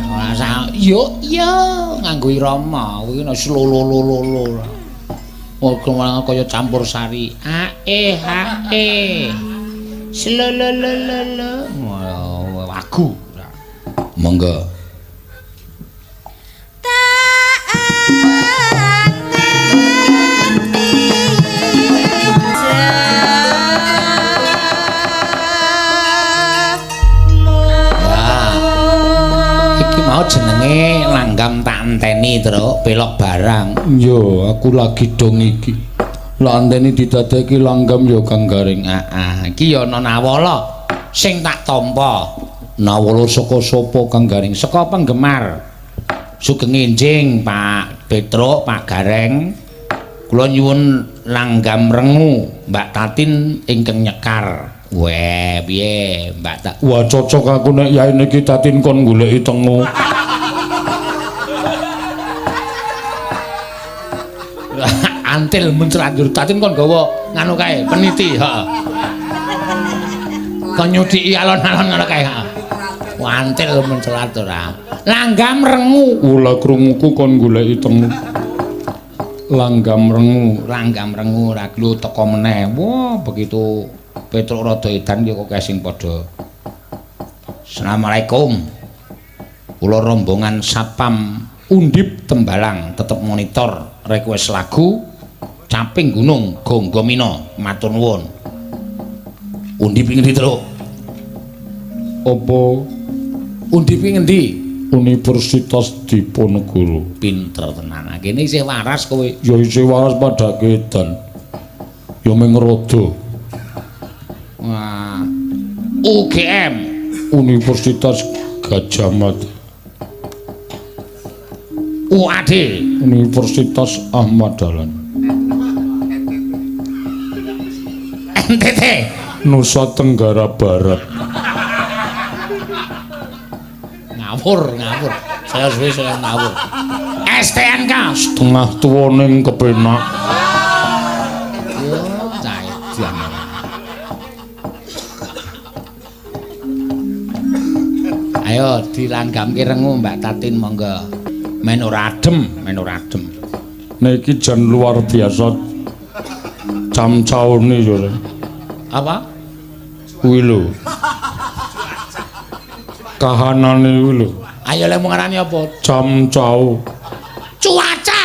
Ora usah yo yo nganggo irama kuwi nek slololololo. Oh kaya kaya campur sari. A e h e. Slololololo. Wagu. Monggo. Mau jenenge langgam tak enteni, Truk, pelok barang. Yo, aku lagi dong iki. Lah enteni didadeki langgam ya Kang Gareng. Heeh, iki ya ana nawala sing tak tampa. Nawala saka sapa Kang Gareng? Saka penggemar. Sugeng enjing Pak Petruk, Pak Gareng. Kula nyuwun langgam rengu Mbak Tatin ingkang nyekar. Weh, piye Mbak Tak? Wah, cocok aku nek yaene iki Tatin kon goleki tengu. Antil muncrat njur Tatin kon gawa nganu kae, peniti, heeh. Kon nyudiki alon-alon ngono kae, heeh. Antil muncrat ora. Langgam rengu. Ula krunguku kon goleki tengu. Langgam rengu, langgam rengu ora glu teko meneh. Wah, begitu Petruk rada edan ya kok sing padha. Assalamualaikum. Kula rombongan Satpam Undip Tembalang tetep monitor request lagu Caping Gunung Gonggo Mina. Matur nuwun. Undip ngendi, Truk? Apa Undip ngendi? Universitas Diponegoro. Pinter tenan. Kene isih waras kowe. Ya isih waras padake edan. Ya mung rada. Wah. UGM, Universitas Gajah Mada. UAD, Universitas Ahmad Dahlan. NTT, Nusa Tenggara Barat. Ngawur, ngawur. Saya suwe saya ngawur. STNK, setengah tuwa ning kepenak. Yo, cah edan. Ayo dilanggamke rengu Mbak Tatin monggo. Men ora adem, men ora adem. Nek iki jan luar biasa camcaune yo. Apa? Kuwi lho. Kahanane kuwi lho. Ayo lek ngarani apa? Camcau. Cuaca.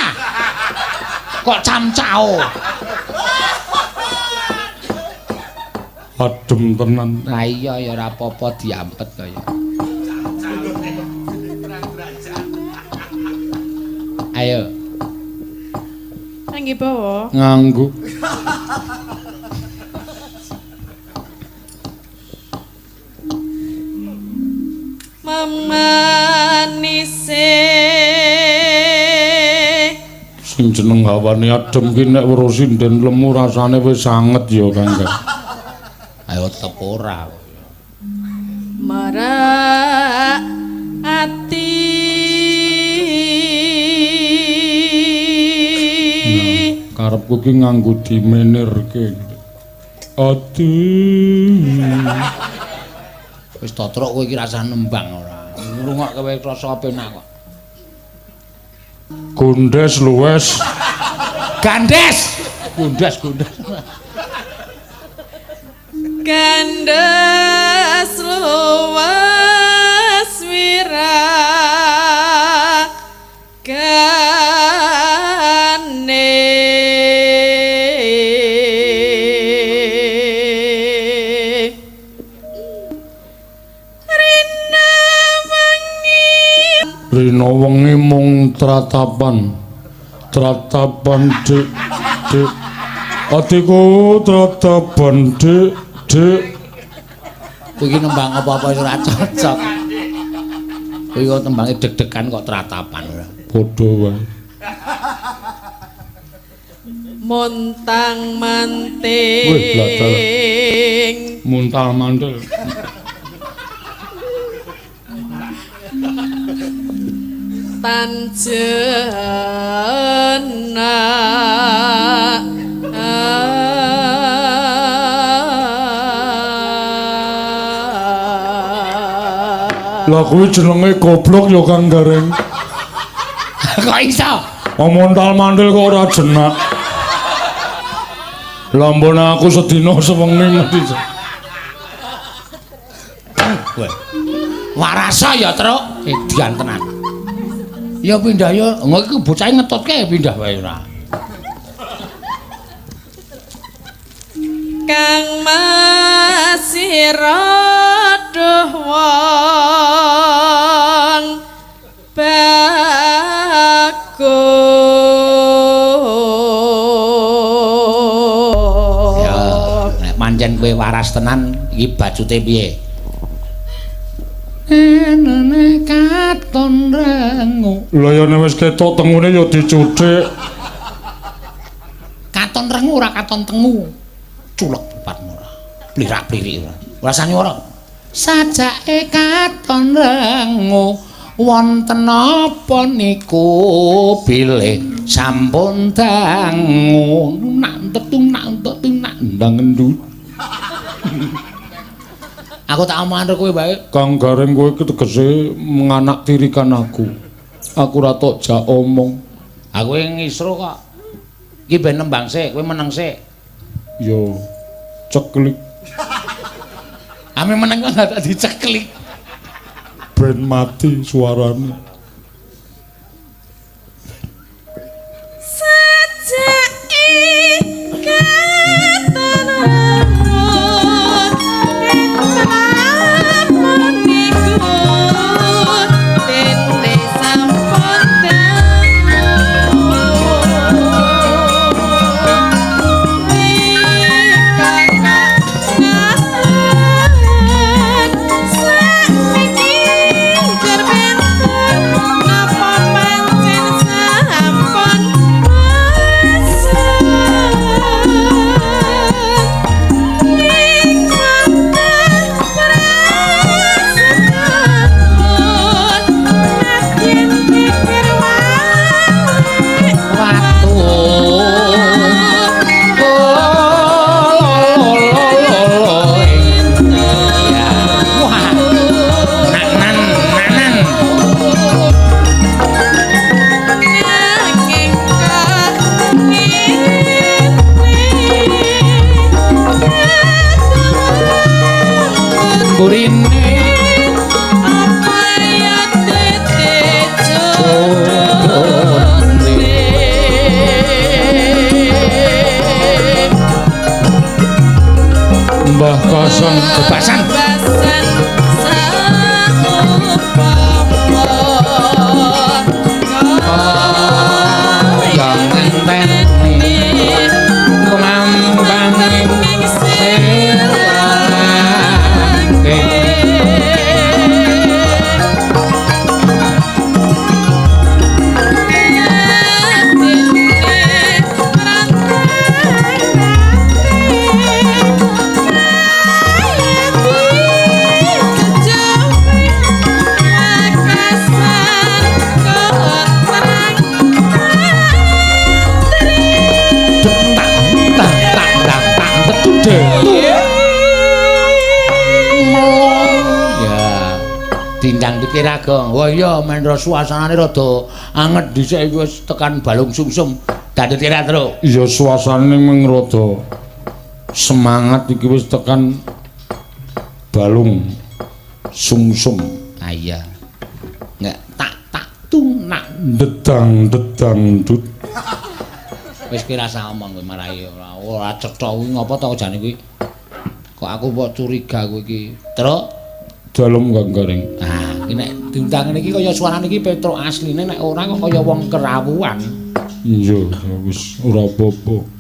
Kok camcau? Adem tenan. Lah iya ya ora apa-apa diampet kaya. Ayo. Nggih bawa. Nganggo. Memanise sing jeneng hawane adem ki nek weruh sinden lemu rasane wis anget ya Kang. Ayo tetep ora. Marak ati. Karepku ki nganggo dimenirke. Ati. Wis totrok kowe iki rasah nembang ora. Ngrungokke kowe rasa penak kok. Gondes luwes. Gandes. Gondes gondes. Gandes luwes wiragane. Rina wengi. Rina wengi mung tratapan. Tratapan dik dik. Atiku tratapan dik dik. Kowe iki nembang apa-apa wis ora cocok. Kowe kok tembange deg-degan kok tratapan ora. Padha wae. Montang manting. Wih, bladar. Muntal mantil. Tan jenak. Lah kuwi jenenge goblok ya Kang Gareng. Kok iso? Montal mantil kok ora jenak. Lah mbon aku sedina sewengi mesti. Weh. Warasa ya, Truk. Edian tenan. Ya pindah ya, engko iki bocahe ngetutke pindah wae ora. Kang Masira duh wong bagus. Ya, nek pancen kowe waras tenan iki bajute piye? Enene katon rengu. Lah ya nek wis ketok tengune ya dicuthik. Katon rengu ora katon tengu. Culek bapakmu ora. Plirak-plirik ora. Rasane ora. Sajake katon rengu wonten apa niku bilih sampun dangu nak tetung nak tetung nak ndang endut. Aku tak omongan kowe wae. Kang Gareng kowe iki tegese nganaktirikan aku. Aku ora tok jak omong. Aku ngisro kok. Iki ben nembang sik, kowe meneng sik. Yo ceklik. Ame meneng kok ndak diceklik. Ben mati suarane. Sajake katon rengu niku dene sampun dangu. Kakak ngaten sakniki jer benten. Bebasan. Bebasan. Yang ngenteni kumambang sing Dindang dikir Gong. Wah iya mendra suasanane rada anget dhisik iki wis tekan balung sungsum. Dadi kira Truk. Iya suasanane mung rada semangat iki wis tekan balung sungsum. Ah iya. Nggak tak tak tung nak dedang dedang dut. Wis ki rasa omong kowe marai ora ora cetha kuwi ngopo to jane kuwi. Kok aku kok curiga kowe iki. Truk dalem Kang Gareng. Ah, iki nek diundang ngene iki kaya suarane iki Petruk asline nek ora kok kaya wong kerawuan. Iya, wis ora apa-apa.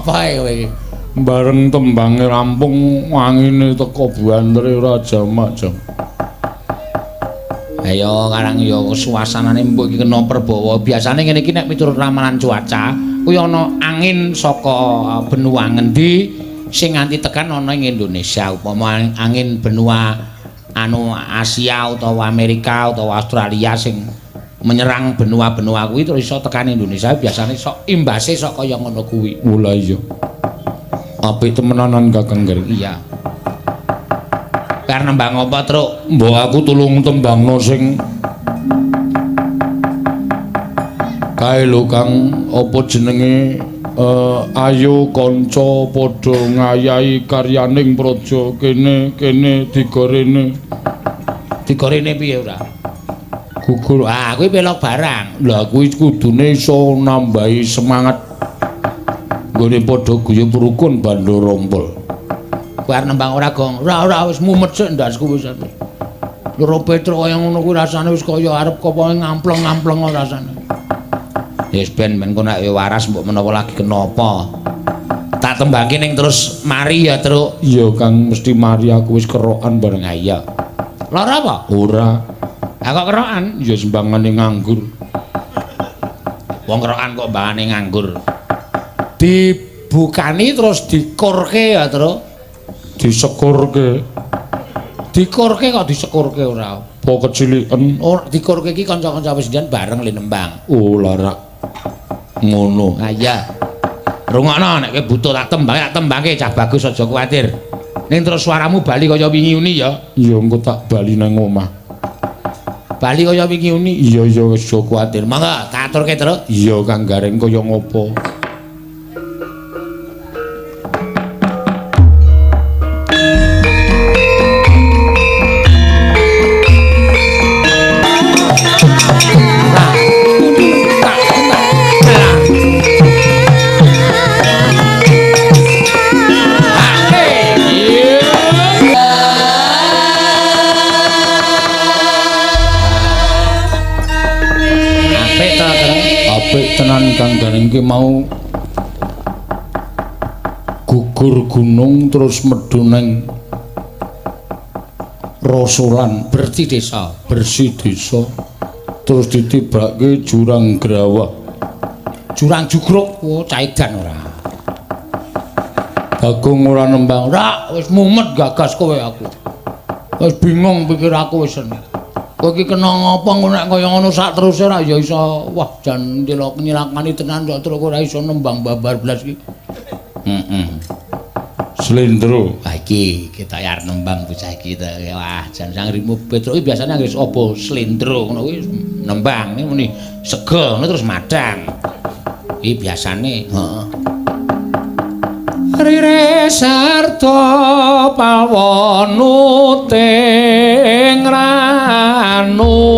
Apa ae kowe iki? Bareng tembange rampung angine teko buantere ora jamak-jam. Ayo karang ya suasanane mbok iki kena perbawa. Biasane ngene iki nek miturut ramalan cuaca, kuwi ana angin saka benua ngendi sing nganti tekan ana ing Indonesia. Upama angin benua anu Asia utawa Amerika utawa Australia sing menyerang benua-benua kuwi terus iso tekan Indonesia, biasane sok imbase sok kaya ngono kuwi. Lha iya. Apik temenanan Kakang Gareng. Iya. Karep nembang apa, Truk? Mbok aku tulung tembangno sing kae lho Kang, apa jenenge ayo kanca padha ngayahi karyaning praja kene kene digorene. Digorene piye ora? Gugur. Ah, kuwi pelok barang. Lah kuwi kudune iso nambahi semangat nggone padha guyub rukun bandha rompol. Kuwi arep nembang ora, Gong? Ora, ora wis mumet sik ndasku wis. Loro Petruk kaya ngono kuwi rasane wis kaya arep kopoke ngampleng-ngampleng rasane. Wis ben ben kok nek waras mbok menawa lagi kenapa. Tak tembangke ning terus mari ya, Truk. Iya, Kang, mesti mari aku wis kerokan bareng. Ha iya. Lara apa? Ora. Lah kok kerokan? Ya sembangane nganggur. Wong kerokan kok mbangane nganggur. Dibukani terus dikurke ya, Truk. Disekurke. Dikurke kok disekurke ora? Apa keciliken? Ora, dikurke iki kanca-kanca presiden bareng le nembang. Oh, larak. Ngono. Ha iya. Rungokno nek kowe butuh tak tembangke, tak tembangke cah bagus aja kuwatir. Ning terus suaramu bali kaya wingi uni ya. Iya, engko tak bali nang omah. Bali kaya wingi uni. Iya, iya aja kuwatir. Monggo tak aturke, Truk. Iya, Kang Gareng kaya ngopo? Tenan Kang Gareng ki mau gugur gunung terus medhun nang Rosolan bersih desa, bersih desa terus ditibake jurang Grawah, jurang Jugruk. Oh, caidan ora. Bagong ora nembang. Ora, wis mumet gagas kowe aku. Wis bingung pikir aku wis. Kowe iki kena ngapa engko nek kaya ngono sak teruse ora ya iso. Wah, jan ndelok nyilakani tenan kok terus ora iso nembang babar blas iki. Heeh. Slendro. Wah iki kita arep nembang bocah iki ta. Wah, jan sang rimu Petruk iki biasane anggere apa slendro ngono kuwi nembang muni sega ngono terus madang. Iki biasane, heeh. Rire sarta pawanute ngranu.